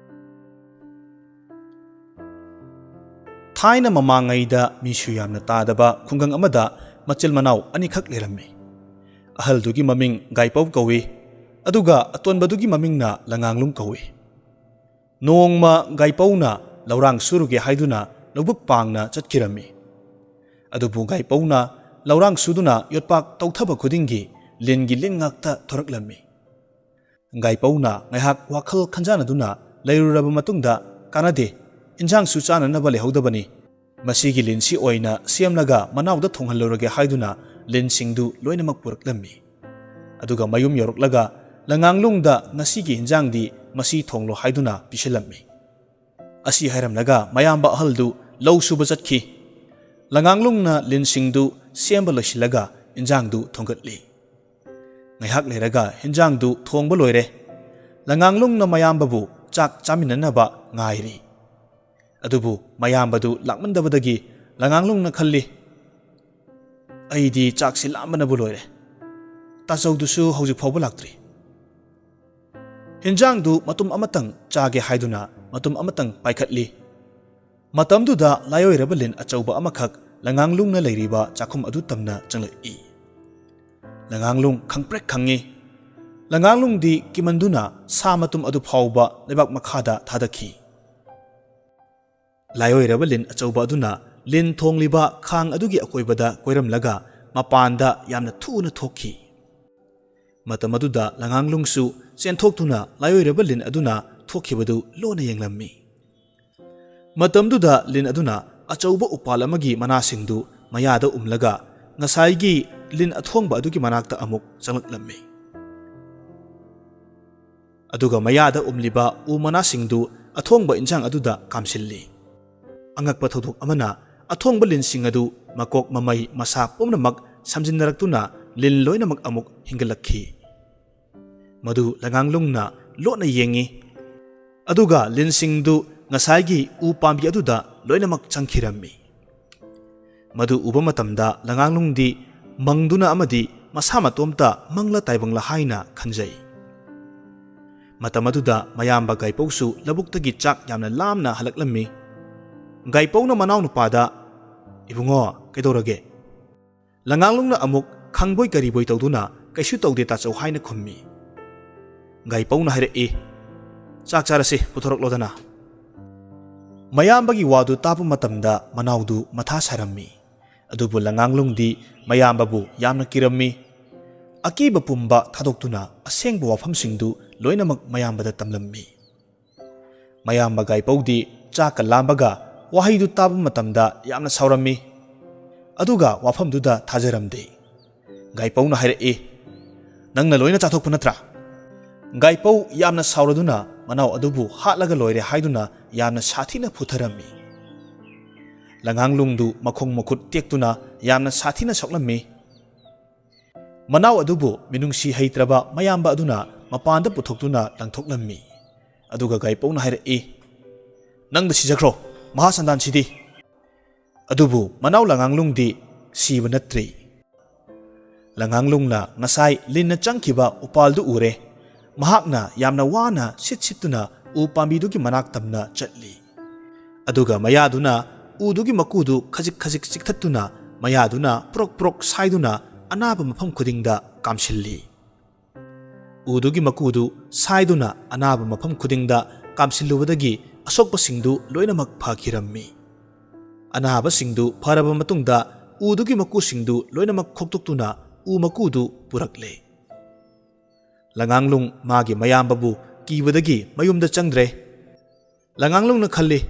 ꯊꯥꯏꯅ ꯃꯃꯥꯡꯉꯩꯗ ꯃꯤꯁꯨ ꯌꯥꯝꯅ ꯇꯥꯗꯕ ꯈꯨꯡꯒꯪ ꯑꯃꯗ ꯃꯆꯤꯜ ꯃꯅꯥꯎ ꯑꯅꯤꯈꯛ ꯂꯩꯔꯝꯃꯤ꯫ ꯑꯍꯜꯗꯨꯒꯤ ꯃꯃꯤꯡ ꯒꯥꯏꯄꯧ ꯀꯧꯏ, ꯑꯗꯨꯒ ꯑꯇꯣꯟꯕꯗꯨꯒꯤ ꯃꯃꯤꯡꯅ ꯂꯉꯥꯡꯂꯨꯡ ꯀꯧꯏ꯫ ꯅꯣꯡꯃ ꯒꯥꯏꯄꯧꯅ ꯂꯧꯔꯥꯡ ꯁꯨꯔꯨꯒꯦ ꯍꯥꯏꯗꯨꯅ ꯂꯧꯕꯨꯛ ꯄꯥꯡꯅ ꯆꯠꯈꯤꯔꯝꯃꯤ꯫ ꯑꯗꯨꯕꯨ ꯒꯥꯏꯄꯧꯅ ꯂꯧꯔꯥꯡ ꯁꯨꯗꯨꯅ ꯌꯣꯠꯄꯥꯛ ꯇꯧꯊꯕ ꯈꯨꯗꯤꯡꯒꯤ ꯂꯤꯟꯒꯤ ꯂꯤꯟ ꯉꯥꯛꯇ ꯊꯣꯔꯛꯂꯝꯃꯤ꯫ ꯒꯥꯏꯄꯧꯅ ꯉꯥꯏꯍꯥꯛ ꯋꯥꯈꯜ ꯈꯟꯖꯥꯟꯅꯗꯨꯅ ꯂꯩꯔꯨꯔꯕ ꯃꯇꯨꯡꯗ, "ꯀꯥꯟꯅꯗꯦ, ꯏꯟꯖꯥꯡꯁꯨ ꯆꯥꯅꯅꯕ ꯂꯩꯍꯧꯗꯕꯅꯤ꯫ ꯃꯁꯤꯒꯤ ꯂꯤꯟꯁꯤ ꯑꯣꯏꯅ ꯁꯦꯝꯂꯒ ꯃꯅꯥꯎꯗ ꯊꯣꯡꯍꯜꯂꯨꯔꯒꯦ" ꯍꯥꯏꯗꯨꯅ ꯂꯤꯟꯁꯤꯡꯗꯨ ꯂꯣꯏꯅꯃꯛ ꯄꯨꯔꯛꯂꯝꯃꯤ꯫ ꯑꯗꯨꯒ ꯃꯌꯨꯝ ꯌꯧꯔꯛꯂꯒ ꯂꯉꯥꯡꯂꯨꯡꯗ "ꯉꯁꯤꯒꯤ ꯏꯟꯖꯥꯡꯗꯤ ꯃꯁꯤ ꯊꯣꯡꯂꯣ" ꯍꯥꯏꯗꯨꯅ ꯄꯤꯁꯤꯜꯂꯝꯃꯤ꯫ ꯑꯁꯤ ꯍꯥꯏꯔꯝꯂꯒ ꯃꯌꯥꯝꯕ ꯑꯍꯜꯗꯨ ꯂꯧ ꯁꯨꯕ ꯆꯠꯈꯤ꯫ ꯂꯉꯥꯡꯂꯨꯡꯅ ꯂꯤꯟꯁꯤꯡꯗꯨ ꯁꯦꯝꯕ ꯂꯣꯏꯁꯤꯜꯂꯒ ꯏꯟꯖꯥꯡꯗꯨ ꯊꯣꯡꯒꯠꯂꯤ꯫ ꯉꯥꯏꯍꯥꯛ ꯂꯩꯔꯒ ꯍꯤꯟꯖꯥꯡꯗꯨ ꯊꯣꯡꯕ ꯂꯣꯏꯔꯦ꯫ ꯂꯉꯥꯡꯂꯨꯡꯅ ꯃꯌꯥꯝꯕꯕꯨ ꯆꯥꯛ ꯆꯥꯃꯤꯟꯅꯅꯕ ꯉꯥꯏꯔꯤ꯫ ꯑꯗꯨꯕꯨ ꯃꯌꯥꯝꯕꯗꯨ ꯂꯥꯛꯃꯟꯗꯕꯗꯒꯤ ꯂꯉꯥꯡꯂꯨꯡꯅ ꯈꯜꯂꯤ, "ꯑꯩꯗꯤ ꯆꯥꯛꯁꯤ ꯂꯥꯝꯕꯅꯕꯨ ꯂꯣꯏꯔꯦ꯫ ꯇꯥꯆꯧꯗꯨꯁꯨ ꯍꯧꯖꯤꯛ ꯐꯥꯎꯕ ꯂꯥꯛꯇ꯭ꯔꯤ꯫ ꯍꯤꯟꯖꯥꯡꯗꯨ ꯃꯇꯨꯝ ꯑꯃꯇꯪ ꯆꯥꯒꯦ" ꯍꯥꯏꯗꯨꯅ ꯃꯇꯨꯝ ꯑꯃꯇꯪ ꯄꯥꯏꯈꯠꯂꯤ꯫ ꯃꯇꯝꯗꯨꯗ ꯂꯥꯏꯑꯣꯏꯔꯕ ꯂꯤꯟ ꯑꯆꯧꯕ ꯑꯃꯈꯛ ꯂꯉꯥꯡꯂꯨꯡꯅ ꯂꯩꯔꯤꯕ ꯆꯥꯛꯈꯨꯝ ꯑꯗꯨ ꯇꯝꯅ ꯆꯪꯂꯛꯏ꯫ ꯂꯉꯥꯡꯂꯨꯡ ꯈꯪꯄ꯭ꯔꯦꯛ ꯈꯪꯉꯤ꯫ ꯂꯉꯥꯡꯂꯨꯡꯗꯤ ꯀꯤꯃꯟꯗꯨꯅ ꯁꯥ ꯃꯇꯨꯝ ꯑꯗꯨ ꯐꯥꯎꯕ ꯂꯩꯕꯥꯛ ꯃꯈꯥꯗ ꯊꯥꯗꯈꯤ꯫ ꯂꯥꯏꯑꯣꯏꯔꯕ ꯂꯤꯟ ꯑꯆꯧꯕ ꯑꯗꯨꯅ ꯂꯤꯟ ꯊꯣꯡꯂꯤꯕ ꯈꯥꯡ ꯑꯗꯨꯒꯤ ꯑꯀꯣꯏꯕꯗ ꯀꯣꯏꯔꯝꯂꯒ ꯃꯄꯥꯟꯗ ꯌꯥꯝꯅ ꯊꯨꯅ ꯊꯣꯛꯈꯤ꯫ ꯃꯇꯝ ꯑꯗꯨꯗ ꯂꯉꯥꯡꯂꯨꯡꯁꯨ ꯆꯦꯟꯊꯣꯛꯇꯨꯅ ꯂꯥꯏꯑꯣꯏꯔꯕ ꯂꯤꯟ ꯑꯗꯨꯅ ꯊꯣꯛꯈꯤꯕꯗꯨ ꯂꯣꯟꯅ ꯌꯦꯡꯂꯝꯃꯤ꯫ ꯃꯇꯝꯗꯨꯗ ꯂꯤꯟ ꯑꯗꯨꯅ ꯑꯆꯧꯕ ꯎꯄꯥꯜ ꯑꯃꯒꯤ ꯃꯅꯥꯁꯤꯡꯗꯨ ꯃꯌꯥꯗ ꯎꯝꯂꯒ ꯉꯁꯥꯏꯒꯤ ꯂꯤꯟ ꯑꯊꯣꯡꯕ ꯑꯗꯨꯒꯤ ꯃꯅꯥꯛꯇ ꯑꯃꯨꯛ ꯆꯪꯂꯛꯂꯝꯃꯤ꯫ ꯑꯗꯨꯒ ꯃꯌꯥꯗ ꯎꯝꯂꯤꯕ ꯎ ꯃꯅꯥꯁꯤꯡꯗꯨ ꯑꯊꯣꯡꯕ ꯏꯟꯁꯥꯡ ꯑꯗꯨꯗ ꯀꯥꯝꯁꯤꯜꯂꯤ꯫ ꯑꯉꯛꯄ ꯊꯧꯗꯣꯛ ꯑꯃꯅ, ꯑꯊꯣꯡꯕ ꯂꯤꯟꯁꯤꯡ ꯑꯗꯨ ꯃꯀꯣꯛ, ꯃꯃꯩ, ꯃꯁꯥ ꯄꯨꯝꯅꯃꯛ ꯁꯝꯖꯤꯟꯅꯔꯛꯇꯨꯅ ꯂꯤꯟ ꯂꯣꯏꯅꯃꯛ ꯑꯃꯨꯛ ꯍꯤꯡꯒꯠꯂꯛꯈꯤ꯫ ꯃꯗꯨ ꯂꯉꯥꯡꯂꯨꯡꯅ ꯂꯣꯠꯅ ꯌꯦꯡꯉꯤ꯫ ꯑꯗꯨꯒ ꯂꯤꯟꯁꯤꯡꯗꯨ ꯉꯁꯥꯏꯒꯤ ꯎ ꯄꯥꯝꯕꯤ ꯑꯗꯨꯗ ꯂꯣꯏꯅꯃꯛ ꯆꯪꯈꯤꯔꯝꯃꯤ꯫ ꯃꯗꯨ ꯎꯕ ꯃꯇꯝꯗ ꯂꯉꯥꯡꯂꯨꯡꯗꯤ ꯃꯪꯗꯨꯅ ꯑꯃꯗꯤ ꯃꯁꯥ ꯃꯇꯣꯝꯇ ꯃꯪꯂ ꯇꯥꯏꯕꯪꯂ ꯍꯥꯏꯅ ꯈꯟꯖꯩ꯫ ꯃꯇꯝ ꯑꯗꯨꯗ ꯃꯌꯥꯝꯕ ꯒꯥꯏꯄꯧꯁꯨ ꯂꯧꯕꯨꯛꯇꯒꯤ ꯆꯥꯛ ꯌꯥꯝꯅ ꯂꯥꯝꯅ ꯍꯜꯂꯛꯂꯝꯃꯤ꯫ ꯒꯥꯏꯄꯧꯅ ꯃꯅꯥꯎꯅꯨꯄꯥꯗ, "ꯏꯕꯨꯡꯉꯣ, ꯀꯩꯗꯧꯔꯒꯦ?" ꯂꯉꯥꯡꯂꯨꯡꯅ ꯑꯃꯨꯛ ꯈꯪꯕꯣꯏ ꯀꯔꯤꯕꯣꯏ ꯇꯧꯗꯨꯅ, "ꯀꯩꯁꯨ ꯇꯧꯗꯦ ꯇꯥꯆꯧ" ꯍꯥꯏꯅ ꯈꯨꯝꯃꯤ꯫ ꯒꯥꯏꯄꯧꯅ ꯍꯥꯏꯔꯛꯏ, "ꯆꯥꯛ ꯆꯥꯔꯁꯤ, ꯄꯨꯊꯣꯔꯛꯂꯣꯗꯅ꯫" ꯃꯌꯥꯝꯕꯒꯤ ꯋꯥꯗꯨ ꯇꯥꯕ ꯃꯇꯝꯗ ꯃꯅꯥꯎꯗꯨ ꯃꯊꯥ ꯁꯥꯔꯝꯃꯤ꯫ ꯑꯗꯨꯕꯨ ꯂꯉꯥꯡꯂꯨꯡꯗꯤ ꯃꯌꯥꯝꯕꯕꯨ ꯌꯥꯝꯅ ꯀꯤꯔꯝꯃꯤ꯫ ꯑꯀꯤꯕ ꯄꯨꯝꯕ ꯊꯥꯗꯣꯛꯇꯨꯅ ꯑꯁꯦꯡꯕ ꯋꯥꯐꯝꯁꯤꯡꯗꯨ ꯂꯣꯏꯅꯃꯛ ꯃꯌꯥꯝꯕꯗ ꯇꯝꯂꯝꯃꯤ꯫ ꯃꯌꯥꯝꯕ ꯒꯥꯏꯄꯧꯗꯤ ꯆꯥꯛꯀ ꯂꯥꯝꯕꯒ ꯋꯥꯍꯩꯗꯨ ꯇꯥꯕ ꯃꯇꯝꯗ ꯌꯥꯝꯅ ꯁꯥꯎꯔꯝꯃꯤ꯫ ꯑꯗꯨꯒ ꯋꯥꯐꯝꯗꯨꯗ ꯊꯥꯖꯔꯝꯗꯦ꯫ ꯒꯥꯏꯄꯧꯅ ꯍꯥꯏꯔꯛꯏ, "ꯅꯪꯅ ꯂꯣꯏꯅ ꯆꯥꯊꯣꯛꯄ ꯅꯠꯇ꯭ꯔꯥ?" ꯒꯥꯏꯄꯧ ꯌꯥꯝꯅ ꯁꯥꯎꯔꯗꯨꯅ ꯃꯅꯥꯎ ꯑꯗꯨꯕꯨ ꯍꯥꯠꯂꯒ ꯂꯣꯏꯔꯦ ꯍꯥꯏꯗꯨꯅ ꯌꯥꯝꯅ ꯁꯥꯊꯤꯅ ꯐꯨꯊꯔꯝꯃꯤ꯫ ꯂꯉꯥꯡꯂꯨꯡꯗꯨ ꯃꯈꯣꯡ ꯃꯈꯨꯠ ꯇꯦꯛꯇꯨꯅ ꯌꯥꯝꯅ ꯁꯥꯊꯤꯅ ꯁꯣꯛꯂꯝꯃꯤ꯫ ꯃꯅꯥꯎ ꯑꯗꯨꯕꯨ ꯃꯤꯅꯨꯡꯁꯤ ꯍꯩꯇ꯭ꯔꯕ ꯃꯌꯥꯝꯕ ꯑꯗꯨꯅ ꯃꯄꯥꯟꯗ ꯄꯨꯊꯣꯛꯇꯨꯅ ꯂꯪꯊꯣꯛꯂꯝꯃꯤ꯫ ꯑꯗꯨꯒ ꯒꯥꯏꯄꯧꯅ ꯍꯥꯏꯔꯛꯏ, "ꯅꯪꯗ ꯁꯤꯖꯈ꯭ꯔꯣ, ꯃꯍꯥ ꯁꯟꯗꯥꯟꯁꯤꯗꯤ!" ꯑꯗꯨꯕꯨ ꯃꯅꯥꯎ ꯂꯉꯥꯡꯂꯨꯡꯗꯤ ꯁꯤꯕ ꯅꯠꯇ꯭ꯔꯤ꯫ ꯂꯉꯥꯡꯂꯨꯡꯅ ꯉꯁꯥꯏ ꯂꯤꯟꯅ ꯆꯪꯈꯤꯕ ꯎꯄꯥꯜꯗꯨ ꯎꯔꯦ꯫ ꯃꯍꯥꯛꯅ ꯌꯥꯝꯅ ꯋꯥꯅ ꯁꯤꯠ ꯁꯤꯠꯇꯨꯅ ꯎ ꯄꯥꯝꯕꯤꯗꯨꯒꯤ ꯃꯅꯥꯛ ꯇꯝꯅ ꯆꯠꯂꯤ꯫ ꯑꯗꯨꯒ ꯃꯌꯥꯗꯨꯅ ꯎꯗꯨꯒꯤ ꯃꯀꯨꯗꯨ ꯈꯖꯤꯛ ꯈꯖꯤꯛ ꯆꯤꯛꯊꯠꯇꯨꯅ ꯃꯌꯥꯗꯨꯅ ꯄ꯭ꯔꯣꯛ ꯄ꯭ꯔꯣꯛ ꯁꯥꯏꯗꯨꯅ ꯑꯅꯥꯕ ꯃꯐꯝ ꯈꯨꯗꯤꯡꯗ ꯀꯥꯝꯁꯤꯜꯂꯤ꯫ ꯎꯗꯨꯒꯤ ꯃꯀꯨꯗꯨ ꯁꯥꯏꯗꯨꯅ ꯑꯅꯥꯕ ꯃꯐꯝ ꯈꯨꯗꯤꯡꯗ ꯀꯥꯝꯁꯤꯜꯂꯨꯕꯗꯒꯤ ꯑꯁꯣꯛꯄꯁꯤꯡꯗꯨ ꯂꯣꯏꯅꯃꯛ ꯐꯈꯤꯔꯝꯃꯤ꯫ ꯑꯅꯥꯕꯁꯤꯡꯗꯨ ꯐꯔꯕ ꯃꯇꯨꯡꯗ ꯎꯗꯨꯒꯤ ꯃꯀꯨꯁꯤꯡꯗꯨ ꯂꯣꯏꯅꯃꯛ ꯈꯣꯛꯇꯣꯛꯇꯨꯅ ꯎ ꯃꯀꯨꯗꯨ ꯄꯨꯔꯛꯂꯦ꯫ ꯂꯉꯥꯡꯂꯨꯡ ꯃꯥꯒꯤ ꯃꯌꯥꯝꯕꯕꯨ ꯀꯤꯕꯗꯒꯤ ꯃꯌꯨꯝꯗ ꯆꯪꯗ꯭ꯔꯦ꯫ ꯂꯉꯥꯡꯂꯨꯡꯅ ꯈꯜꯂꯤ,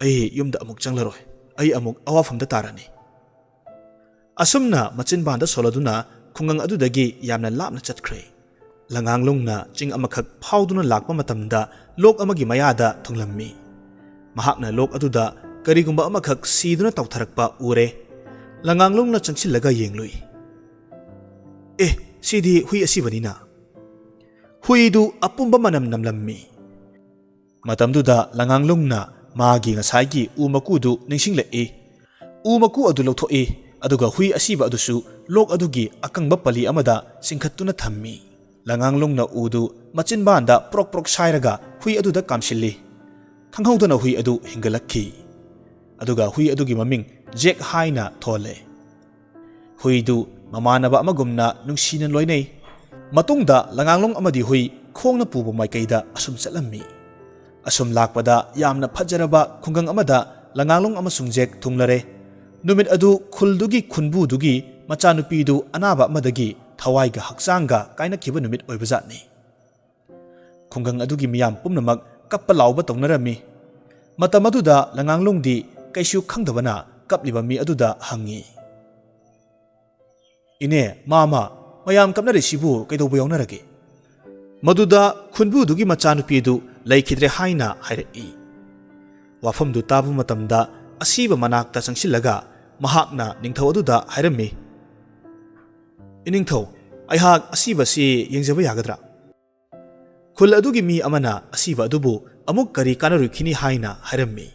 "ꯑꯩ ꯌꯨꯝꯗ ꯑꯃꯨꯛ ꯆꯪꯂꯔꯣꯏ꯫ ꯑꯩ ꯑꯃꯨꯛ ꯑꯋꯥꯐꯝꯗ ꯇꯥꯔꯅꯤ"꯫ ꯑꯁꯨꯝꯅ ꯃꯆꯤꯟꯕꯥꯟꯗ ꯁꯣꯜꯂꯗꯨꯅ ꯈꯨꯡꯒꯪ ꯑꯗꯨꯗꯒꯤ ꯌꯥꯝꯅ ꯂꯥꯞꯅ ꯆꯠꯈ꯭ꯔꯦ꯫ ꯂꯉꯥꯡꯂꯨꯡꯅ ꯆꯤꯡ ꯑꯃꯈꯛ ꯐꯥꯎꯗꯨꯅ ꯂꯥꯛꯄ ꯃꯇꯝꯗ ꯂꯣꯛ ꯑꯃꯒꯤ ꯃꯌꯥꯗ ꯊꯨꯡꯂꯝꯃꯤ꯫ ꯃꯍꯥꯛꯅ ꯂꯣꯛ ꯑꯗꯨꯗ ꯀꯔꯤꯒꯨꯝꯕ ꯑꯃꯈꯛ ꯁꯤꯗꯨꯅ ꯇꯥꯎꯊꯔꯛꯄ ꯎꯔꯦ꯫ ꯂꯉꯥꯡꯂꯨꯡꯅ ꯆꯪꯁꯤꯜꯂꯒ ꯌꯦꯡꯂꯨꯏ꯫ "ꯑꯦ, ꯁꯤꯗꯤ ꯍꯨꯏ ꯑꯁꯤꯕꯅꯤꯅ"꯫ ꯍꯨꯏꯗꯨ ꯑꯄꯨꯝꯕ ꯃꯅꯝ ꯅꯝꯂꯝꯃꯤ꯫ ꯃꯇꯝꯗꯨꯗ ꯂꯉꯥꯡꯂꯨꯡꯅ ꯃꯥꯒꯤ ꯉꯁꯥꯏꯒꯤ ꯎ ꯃꯀꯨꯗꯨ ꯅꯤꯡꯁꯤꯡꯂꯛꯏ꯫ ꯎ ꯃꯀꯨ ꯑꯗꯨ ꯂꯧꯊꯣꯛꯏ, ꯑꯗꯨꯒ ꯍꯨꯏ ꯑꯁꯤꯕ ꯑꯗꯨꯁꯨ ꯂꯣꯛ ꯑꯗꯨꯒꯤ ꯑꯀꯪꯕ ꯄꯂꯤ ꯑꯃꯗ ꯆꯤꯡꯈꯠꯇꯨꯅ ꯊꯝꯃꯤ꯫ ꯂꯉꯥꯡꯂꯨꯡꯅ ꯎꯗꯨ ꯃꯆꯤꯟꯕꯥꯟꯗ ꯄ꯭ꯔꯣꯛ ꯄ꯭ꯔꯣꯛ ꯁꯥꯏꯔꯒ ꯍꯨꯏ ꯑꯗꯨꯗ ꯀꯥꯝꯁꯤꯜꯂꯤ꯫ ꯈꯪꯍꯧꯗꯅ ꯍꯨꯏ ꯑꯗꯨ ꯍꯤꯡꯒꯠꯂꯛꯈꯤ꯫ ꯑꯗꯨꯒ ꯍꯨꯏ ꯑꯗꯨꯒꯤ ꯃꯃꯤꯡ ꯖꯦꯛ ꯍꯥꯏꯅ ꯊꯣꯜꯂꯦ꯫ ꯍꯨꯏꯗꯨ ꯃꯃꯥꯟꯅꯕ ꯑꯃꯒꯨꯝꯅ ꯅꯨꯡꯁꯤꯅ ꯂꯣꯏꯅꯩ꯫ ꯃꯇꯨꯡꯗ ꯂꯉꯥꯡꯂꯣꯡ ꯑꯃꯗꯤ ꯍꯨꯏ ꯈꯣꯡꯅ ꯄꯨꯕ ꯃꯥꯏꯀꯩꯗ ꯑꯁꯨꯝ ꯆꯠꯂꯝꯃꯤ꯫ ꯑꯁꯨꯝ ꯂꯥꯛꯄꯗ ꯌꯥꯝꯅ ꯐꯖꯔꯕ ꯈꯨꯡꯒꯪ ꯑꯃꯗ ꯂꯉꯥꯡꯂꯣꯡ ꯑꯃꯁꯨꯡ ꯖꯦꯛ ꯊꯨꯡꯂꯔꯦ꯫ ꯅꯨꯃꯤꯠ ꯑꯗꯨ ꯈꯨꯜꯗꯨꯒꯤ ꯈꯨꯟꯕꯨꯗꯨꯒꯤ ꯃꯆꯥꯅꯨꯄꯤꯗꯨ ꯑꯅꯥꯕ ꯑꯃꯗꯒꯤ ꯊꯋꯥꯏꯒ ꯍꯛꯆꯥꯡꯒ ꯀꯥꯏꯅꯈꯤꯕ ꯅꯨꯃꯤꯠ ꯑꯣꯏꯕꯖꯥꯠꯅꯤ꯫ ꯈꯨꯡꯒꯪ ꯑꯗꯨꯒꯤ ꯃꯤꯌꯥꯝ ꯄꯨꯝꯅꯃꯛ ꯀꯞꯄ ꯂꯥꯎꯕ ꯇꯧꯅꯔꯝꯃꯤ꯫ ꯃꯇꯝ ꯑꯗꯨꯗ ꯂꯉꯥꯡꯂꯣꯡꯗꯤ ꯀꯩꯁꯨ ꯈꯪꯗꯕꯅ ꯀꯞꯂꯤꯕ ꯃꯤ ꯑꯗꯨꯗ ꯍꯪꯉꯤ, "ꯏꯅꯦ, ꯃꯥꯃ, ꯃꯌꯥꯝ ꯀꯞꯅꯔꯤꯁꯤꯕꯨ ꯀꯩꯗꯧꯕ ꯌꯥꯎꯅꯔꯒꯦ?" ꯃꯗꯨꯗ ꯈꯨꯟꯕꯨꯗꯨꯒꯤ ꯃꯆꯥꯅꯨꯄꯤꯗꯨ ꯂꯩꯈꯤꯗ꯭ꯔꯦ ꯍꯥꯏꯅ ꯍꯥꯏꯔꯛꯏ꯫ ꯋꯥꯐꯝꯗꯨ ꯇꯥꯕ ꯃꯇꯝꯗ ꯑꯁꯤꯕ ꯃꯅꯥꯛꯇ ꯆꯪꯁꯤꯜꯂꯒ ꯃꯍꯥꯛꯅ ꯅꯤꯡꯊꯧ ꯑꯗꯨꯗ ꯍꯥꯏꯔꯝꯃꯤ, "ꯏꯅꯤꯡꯊꯧ, ꯑꯩꯍꯥꯛ ꯑꯁꯤꯕꯁꯤ ꯌꯦꯡꯖꯕ ꯌꯥꯒꯗ꯭ꯔꯥ?" ꯈꯨꯜ ꯑꯗꯨꯒꯤ ꯃꯤ ꯑꯃꯅ ꯑꯁꯤꯕ ꯑꯗꯨꯕꯨ ꯑꯃꯨꯛ ꯀꯔꯤ ꯀꯥꯟꯅꯔꯨꯈꯤꯅꯤ ꯍꯥꯏꯅ ꯍꯥꯏꯔꯝꯃꯤ꯫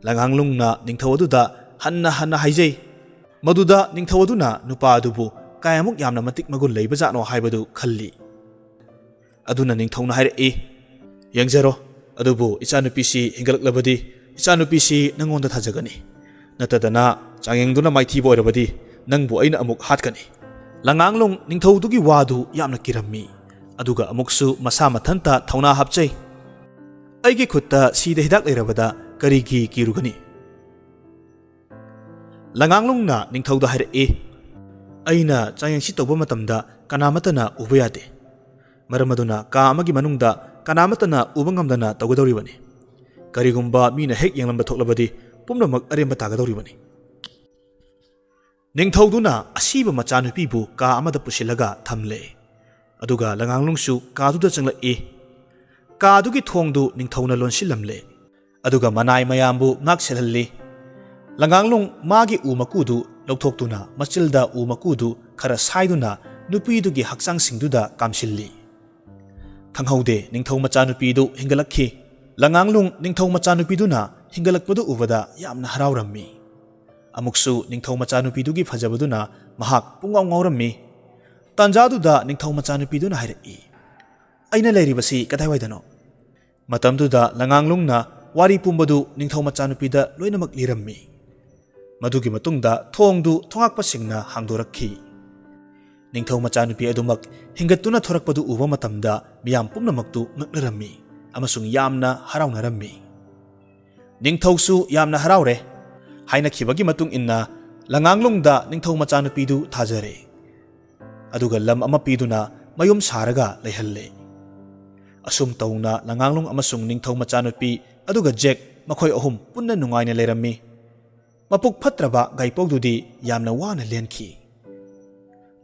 ꯂꯉꯥꯡꯂꯨꯡꯅ ꯅꯤꯡꯊꯧ ꯑꯗꯨꯗ ꯍꯟꯅ ꯍꯟꯅ ꯍꯥꯏꯖꯩ꯫ ꯃꯗꯨꯗ ꯅꯤꯡꯊꯧ ꯑꯗꯨꯅ ꯅꯨꯄꯥ ꯑꯗꯨꯕꯨ ꯀꯌꯥꯃꯨꯛ ꯌꯥꯝꯅ ꯃꯇꯤꯛ ꯃꯒꯨꯟ ꯂꯩꯕꯖꯥꯠꯅꯣ ꯍꯥꯏꯕꯗꯨ ꯈꯜꯂꯤ꯫ ꯑꯗꯨꯅ ꯅꯤꯡꯊꯧꯅ ꯍꯥꯏꯔꯛꯏ, "ꯌꯦꯡꯖꯔꯣ, ꯑꯗꯨꯕꯨ ꯏꯆꯥꯅꯨꯄꯤꯁꯤ ꯍꯤꯡꯒꯠꯂꯛꯂꯕꯗꯤ ꯏꯆꯥꯅꯨꯄꯤꯁꯤ ꯅꯪꯉꯣꯟꯗ ꯊꯥꯖꯒꯅꯤ꯫ ꯅꯠꯇꯗꯅ ꯆꯥꯡꯌꯦꯡꯗꯨꯅ ꯃꯥꯏꯊꯤꯕ ꯑꯣꯏꯔꯕꯗꯤ ꯅꯪꯕꯨ ꯑꯩꯅ ꯑꯃꯨꯛ ꯍꯥꯠꯀꯅꯤ"꯫ ꯂꯉꯥꯡꯂꯣꯡ ꯅꯤꯡꯊꯧꯗꯨꯒꯤ ꯋꯥꯗꯨ ꯌꯥꯝꯅ ꯀꯤꯔꯝꯃꯤ꯫ ꯑꯗꯨꯒ ꯑꯃꯨꯛꯁꯨ ꯃꯁꯥ ꯃꯊꯟꯇ ꯊꯧꯅꯥ ꯍꯥꯞꯆꯩ꯫ "ꯑꯩꯒꯤ ꯈꯨꯠꯇ ꯁꯤꯗ ꯍꯤꯗꯥꯛ ꯂꯩꯔꯕꯗ ꯀꯔꯤꯒꯤ ꯀꯤꯔꯨꯒꯅꯤ?" ꯂꯉꯥꯡꯂꯨꯡꯅ ꯅꯤꯡꯊꯧꯗ ꯍꯥꯏꯔꯛꯏ, "ꯑꯩꯅ ꯆꯥꯡꯌꯦꯡꯁꯤ ꯇꯧꯕ ꯃꯇꯝꯗ ꯀꯅꯥꯃꯠꯇꯅ ꯎꯕ ꯌꯥꯗꯦ꯫ ꯃꯔꯝ ꯑꯗꯨꯅ ꯀꯥ ꯑꯃꯒꯤ ꯃꯅꯨꯡꯗ ꯀꯅꯥꯃꯠꯇꯅ ꯎꯕ ꯉꯝꯗꯅ ꯇꯧꯒꯗꯧꯔꯤꯕꯅꯤ꯫ ꯀꯔꯤꯒꯨꯝꯕ ꯃꯤꯅ ꯍꯦꯛ ꯌꯦꯡꯂꯝꯕ ꯊꯣꯛꯂꯕꯗꯤ ꯄꯨꯝꯅꯃꯛ ꯑꯔꯦꯝꯕ ꯇꯥꯒꯗꯧꯔꯤꯕꯅꯤ꯫" ꯅꯤꯡꯊꯧꯗꯨꯅ ꯑꯁꯤꯕ ꯃꯆꯥꯅꯨꯄꯤꯕꯨ ꯀꯥ ꯑꯃꯗ ꯄꯨꯁꯤꯜꯂꯒ ꯊꯝꯂꯦ꯫ ꯑꯗꯨꯒ ꯂꯉꯥꯡꯂꯨꯡꯁꯨ ꯀꯥꯗꯨꯗ ꯆꯪꯂꯛꯏ꯫ ꯀꯥꯗꯨꯒꯤ ꯊꯣꯡꯗꯨ ꯅꯤꯡꯊꯧꯅ ꯂꯣꯟꯁꯤꯜꯂꯝꯂꯦ꯫ ꯑꯗꯨꯒ ꯃꯅꯥꯏ ꯃꯌꯥꯝꯕꯨ ꯉꯥꯛ ꯁꯦꯜꯍꯜꯂꯤ꯫ ꯂꯉꯥꯡꯂꯨꯡ ꯃꯥꯒꯤ ꯎ ꯃꯀꯨꯗꯨ ꯂꯧꯊꯣꯛꯇꯨꯅ ꯃꯆꯤꯜꯗ ꯎ ꯃꯀꯨꯗꯨ ꯈꯔ ꯁꯥꯏꯗꯨꯅ ꯅꯨꯄꯤꯗꯨꯒꯤ ꯍꯛꯆꯥꯡꯁꯤꯡꯗꯨꯗ ꯀꯥꯝꯁꯤꯜꯂꯤ꯫ ꯈꯪꯍꯧꯗꯦ, ꯅꯤꯡꯊꯧ ꯃꯆꯥꯅꯨꯄꯤꯗꯨ ꯍꯤꯡꯒꯠꯂꯛꯈꯤ꯫ ꯂꯉꯥꯡꯂꯨꯡ ꯅꯤꯡꯊꯧ ꯃꯆꯥꯅꯨꯄꯤꯗꯨꯅ ꯍꯤꯡꯒꯠꯂꯛꯄꯗꯨ ꯎꯕꯗ ꯌꯥꯝꯅ ꯍꯔꯥꯎꯔꯝꯃꯤ꯫ ꯑꯃꯨꯛꯁꯨ ꯅꯤꯡꯊꯧ ꯃꯆꯥꯅꯨꯄꯤꯗꯨꯒꯤ ꯐꯖꯕꯗꯨꯅ ꯃꯍꯥꯛ ꯄꯨꯡꯉꯥꯎ ꯉꯥꯎꯔꯝꯃꯤ꯫ ꯇꯥꯟꯖꯥꯗꯨꯗ ꯅꯤꯡꯊꯧ ꯃꯆꯥꯅꯨꯄꯤꯗꯨꯅ ꯍꯥꯏꯔꯛꯏ, "ꯑꯩꯅ ꯂꯩꯔꯤꯕꯁꯤ ꯀꯗꯥꯏꯋꯥꯏꯗꯅꯣ?" ꯃꯇꯝꯗꯨꯗ ꯂꯉꯥꯡꯂꯨꯡꯅ ꯋꯥꯔꯤ ꯄꯨꯝꯕꯗꯨ ꯅꯤꯡꯊꯧ ꯃꯆꯥꯅꯨꯄꯤꯗ ꯂꯣꯏꯅꯃꯛ ꯂꯤꯔꯝꯃꯤ꯫ ꯃꯗꯨꯒꯤ ꯃꯇꯨꯡꯗ ꯊꯣꯡꯗꯨ ꯊꯣꯉꯥꯛꯄꯁꯤꯡꯅ ꯍꯥꯡꯗꯣꯔꯛꯈꯤ꯫ ꯅꯤꯡꯊꯧ ꯃꯆꯥꯅꯨꯄꯤ ꯑꯗꯨꯃꯛ ꯍꯤꯡꯒꯠꯇꯨꯅ ꯊꯣꯔꯛꯄꯗꯨ ꯎꯕ ꯃꯇꯝꯗ ꯃꯤꯌꯥꯝ ꯄꯨꯝꯅꯃꯛꯇꯨ ꯉꯛꯅꯔꯝꯃꯤ ꯑꯃꯁꯨꯡ ꯌꯥꯝꯅ ꯍꯔꯥꯎꯅꯔꯝꯃꯤ꯫ ꯅꯤꯡꯊꯧꯁꯨ ꯌꯥꯝꯅ ꯍꯔꯥꯎꯔꯦ꯫ ꯍꯥꯏꯅꯈꯤꯕꯒꯤ ꯃꯇꯨꯡ ꯏꯟꯅ ꯂꯉꯥꯡꯂꯨꯡꯗ ꯅꯤꯡꯊꯧ ꯃꯆꯥꯅꯨꯄꯤꯗꯨ ꯊꯥꯖꯔꯦ꯫ ꯑꯗꯨꯒ ꯂꯝ ꯑꯃ ꯄꯤꯗꯨꯅ ꯃꯌꯨꯝ ꯁꯥꯔꯒ ꯂꯩꯍꯜꯂꯦ꯫ ꯑꯁꯨꯝ ꯇꯧꯅ ꯂꯉꯥꯡꯂꯨꯡ ꯑꯃꯁꯨꯡ ꯅꯤꯡꯊꯧ ꯃꯆꯥꯅꯨꯄꯤ ꯑꯗꯨꯒ ꯖꯦꯛ, ꯃꯈꯣꯏ ꯑꯍꯨꯝ ꯄꯨꯟꯅ ꯅꯨꯡꯉꯥꯏꯅ ꯂꯩꯔꯝꯃꯤ꯫ ꯃꯄꯨꯛ ꯐꯠꯇ꯭ꯔꯕ ꯒꯥꯏꯄꯧꯗꯨꯗꯤ ꯌꯥꯝꯅ ꯋꯥꯅ ꯂꯦꯟꯈꯤ꯫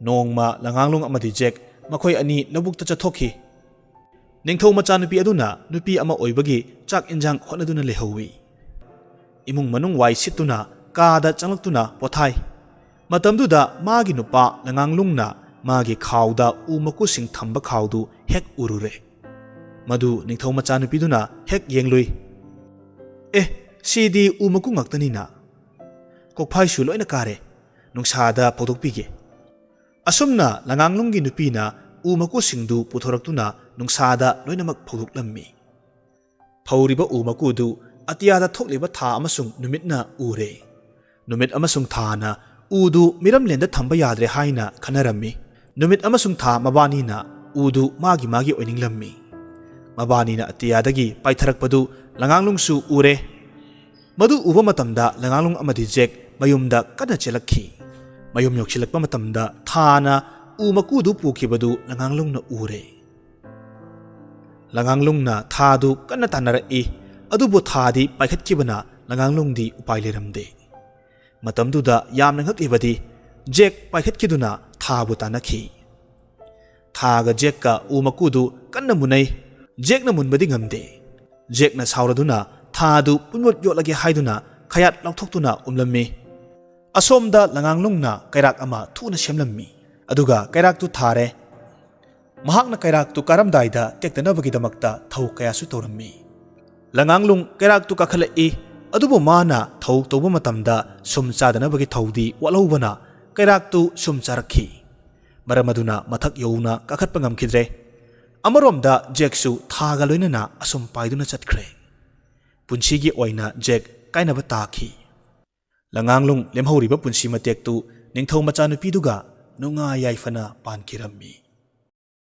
ꯅꯣꯡꯃ ꯂꯉꯥꯡꯂꯨꯡ ꯑꯃꯗꯤ ꯖꯦꯛ, ꯃꯈꯣꯏ ꯑꯅꯤ ꯂꯧꯕꯨꯛꯇ ꯆꯠꯊꯣꯛꯈꯤ꯫ ꯅꯤꯡꯊꯧ ꯃꯆꯥꯅꯨꯄꯤ ꯑꯗꯨꯅ ꯅꯨꯄꯤ ꯑꯃ ꯑꯣꯏꯕꯒꯤ ꯆꯥꯛ ꯏꯟꯖꯥꯡ ꯍꯣꯠꯅꯗꯨꯅ ꯂꯩꯍꯧꯋꯤ꯫ ꯏꯃꯨꯡ ꯃꯅꯨꯡ ꯋꯥꯏ ꯁꯤꯠꯇꯨꯅ ꯀꯥꯗ ꯆꯪꯂꯛꯇꯨꯅ ꯄꯣꯊꯥꯏ꯫ ꯃꯇꯝꯗꯨꯗ ꯃꯥꯒꯤ ꯅꯨꯄꯥ ꯂꯉꯥꯡꯂꯨꯡꯅ ꯃꯥꯒꯤ ꯈꯥꯎꯗ ꯎ ꯃꯀꯨꯁꯤꯡ ꯊꯝꯕ ꯈꯥꯎꯗꯨ ꯍꯦꯛ ꯎꯔꯨꯔꯦ꯫ ꯃꯗꯨ ꯅꯤꯡꯊꯧ ꯃꯆꯥꯅꯨꯄꯤꯗꯨꯅ ꯍꯦꯛ ꯌꯦꯡꯂꯨꯏ꯫ "ꯑꯦ, ꯁꯤꯗꯤ ꯎ ꯃꯀꯨ ꯉꯥꯛꯇꯅꯤꯅ꯫ ꯀꯣꯛꯐꯥꯏꯁꯨ ꯂꯣꯏꯅ ꯀꯥꯔꯦ꯫ ꯅꯨꯡꯁꯥꯗ ꯐꯧꯗꯣꯛꯄꯤꯒꯦ꯫" ꯑꯁꯨꯝꯅ ꯂꯉꯥꯡꯂꯨꯡꯒꯤ ꯅꯨꯄꯤꯅ ꯎ ꯃꯀꯨꯁꯤꯡꯗꯨ ꯄꯨꯊꯣꯔꯛꯇꯨꯅ ꯅꯨꯡꯁꯥꯗ ꯂꯣꯏꯅꯃꯛ ꯐꯧꯗꯣꯛꯂꯝꯃꯤ꯫ ꯐꯧꯔꯤꯕ ꯎ ꯃꯀꯨꯗꯨ ꯑꯇꯤꯌꯥꯗ ꯊꯣꯛꯂꯤꯕ ꯊꯥ ꯑꯃꯁꯨꯡ ꯅꯨꯃꯤꯠꯅ ꯎꯔꯦ꯫ ꯅꯨꯃꯤꯠ ꯑꯃꯁꯨꯡ ꯊꯥꯅ ꯎꯗꯨ ꯃꯤꯔꯝꯂꯦꯟꯗ ꯊꯝꯕ ꯌꯥꯗ꯭ꯔꯦ ꯍꯥꯏꯅ ꯈꯟꯅꯔꯝꯃꯤ꯫ ꯅꯨꯃꯤꯠ ꯑꯃꯁꯨꯡ ꯊꯥ ꯃꯕꯥꯅꯤꯅ ꯎꯗꯨ ꯃꯥꯒꯤ ꯃꯥꯒꯤ ꯑꯣꯏꯅꯤꯡꯂꯝꯃꯤ꯫ ꯃꯕꯥꯅꯤꯅ ꯑꯇꯤꯌꯥꯗꯒꯤ ꯄꯥꯏꯊꯔꯛꯄꯗꯨ ꯂꯉꯥꯡꯂꯨꯡꯁꯨ ꯎꯔꯦ꯫ ꯃꯗꯨ ꯎꯕ ꯃꯇꯝꯗ ꯂꯉꯥꯡꯂꯨꯡ ꯑꯃꯗꯤ ꯖꯦꯛ ꯃꯌꯨꯝꯗ ꯀꯟꯅ ꯆꯦꯜꯂꯛꯈꯤ꯫ ꯃꯌꯨꯝ ꯌꯧꯁꯤꯜꯂꯛꯄ ꯃꯇꯝꯗ ꯊꯥꯅ ꯎ ꯃꯀꯨꯗꯨ ꯄꯨꯈꯤꯕꯗꯨ ꯂꯉꯥꯡꯂꯨꯡꯅ ꯎꯔꯦ꯫ ꯂꯉꯥꯡꯂꯨꯡꯅ ꯊꯥꯗꯨ ꯀꯟꯅ ꯇꯥꯟꯅꯔꯛꯏ, ꯑꯗꯨꯕꯨ ꯊꯥꯗꯤ ꯄꯥꯏꯈꯠꯈꯤꯕꯅ ꯂꯉꯥꯡꯂꯨꯡꯗꯤ ꯎꯄꯥꯏ ꯂꯩꯔꯝꯗꯦ꯫ ꯃꯇꯝꯗꯨꯗ ꯌꯥꯝꯅ ꯉꯛꯂꯤꯕꯗꯤ ꯖꯦꯛ ꯄꯥꯏꯈꯠꯈꯤꯗꯨꯅ ꯊꯥꯕꯨ ꯇꯥꯟꯅꯈꯤ꯫ ꯊꯥꯒ ꯖꯦꯛꯀ ꯎ ꯃꯀꯨꯗꯨ ꯀꯟꯅ ꯃꯨꯟꯅꯩ꯫ ꯖꯦꯛꯅ ꯃꯨꯟꯕꯗꯤ ꯉꯝꯗꯦ꯫ ꯖꯦꯛꯅ ꯁꯥꯎꯔꯗꯨꯅ ꯊꯥꯗꯨ ꯄꯨꯟꯃꯨꯠ ꯌꯣꯠꯂꯒꯦ ꯍꯥꯏꯗꯨꯅ ꯈꯌꯥꯠ ꯂꯧꯊꯣꯛꯇꯨꯅ ꯎꯝꯂꯝꯃꯤ꯫ ꯑꯁꯣꯝꯗ ꯂꯉꯥꯡꯂꯨꯡꯅ ꯀꯩꯔꯥꯛ ꯑꯃ ꯊꯨꯅ ꯁꯦꯝꯂꯝꯃꯤ꯫ ꯑꯗꯨꯒ ꯀꯩꯔꯥꯛꯇꯨ ꯊꯥꯔꯦ꯫ ꯃꯍꯥꯛꯅ ꯀꯩꯔꯥꯛꯇꯨ ꯀꯥꯔꯝꯗꯥꯏꯗ ꯇꯦꯛꯇꯅꯕꯒꯤꯗꯃꯛꯇ ꯊꯧ ꯀꯌꯥꯁꯨ ꯇꯧꯔꯝꯃꯤ꯫ ꯂꯉꯥꯡꯂꯨꯡ ꯀꯩꯔꯥꯛꯇꯨ ꯀꯥꯈꯠꯂꯛꯏ, ꯑꯗꯨꯕꯨ ꯃꯥꯅ ꯊꯧ ꯇꯧꯕ ꯃꯇꯝꯗ ꯁꯨꯝ ꯆꯥꯗꯅꯕꯒꯤ ꯊꯧꯗꯤ ꯋꯥꯠꯍꯧꯕꯅ ꯀꯩꯔꯥꯛꯇꯨ ꯁꯨꯝ ꯆꯥꯔꯛꯈꯤ꯫ ꯃꯔꯝ ꯑꯗꯨꯅ ꯃꯊꯛ ꯌꯧꯅ ꯀꯥꯈꯠꯄ ꯉꯝꯈꯤꯗ꯭ꯔꯦ꯫ ꯑꯃꯔꯣꯝꯗ ꯖꯦꯛꯁꯨ ꯊꯥꯒ ꯂꯣꯏꯅꯅ ꯑꯁꯨꯝ ꯄꯥꯏꯗꯨꯅ ꯆꯠꯈ꯭ꯔꯦ꯫ ꯄꯨꯟꯁꯤꯒꯤ ꯑꯣꯏꯅ ꯖꯦꯛ ꯀꯥꯏꯅꯕ ꯇꯥꯈꯤ꯫ ꯂꯉꯥꯡꯂꯨꯡ ꯂꯦꯝꯍꯧꯔꯤꯕ ꯄꯨꯟꯁꯤ ꯃꯇꯦꯛꯇꯨ ꯅꯤꯡꯊꯧ ꯃꯆꯥꯅꯨꯄꯤꯗꯨꯒ ꯅꯨꯡꯉꯥꯏ ꯌꯥꯏꯐꯅ ꯄꯥꯟꯈꯤꯔꯝꯃꯤ꯫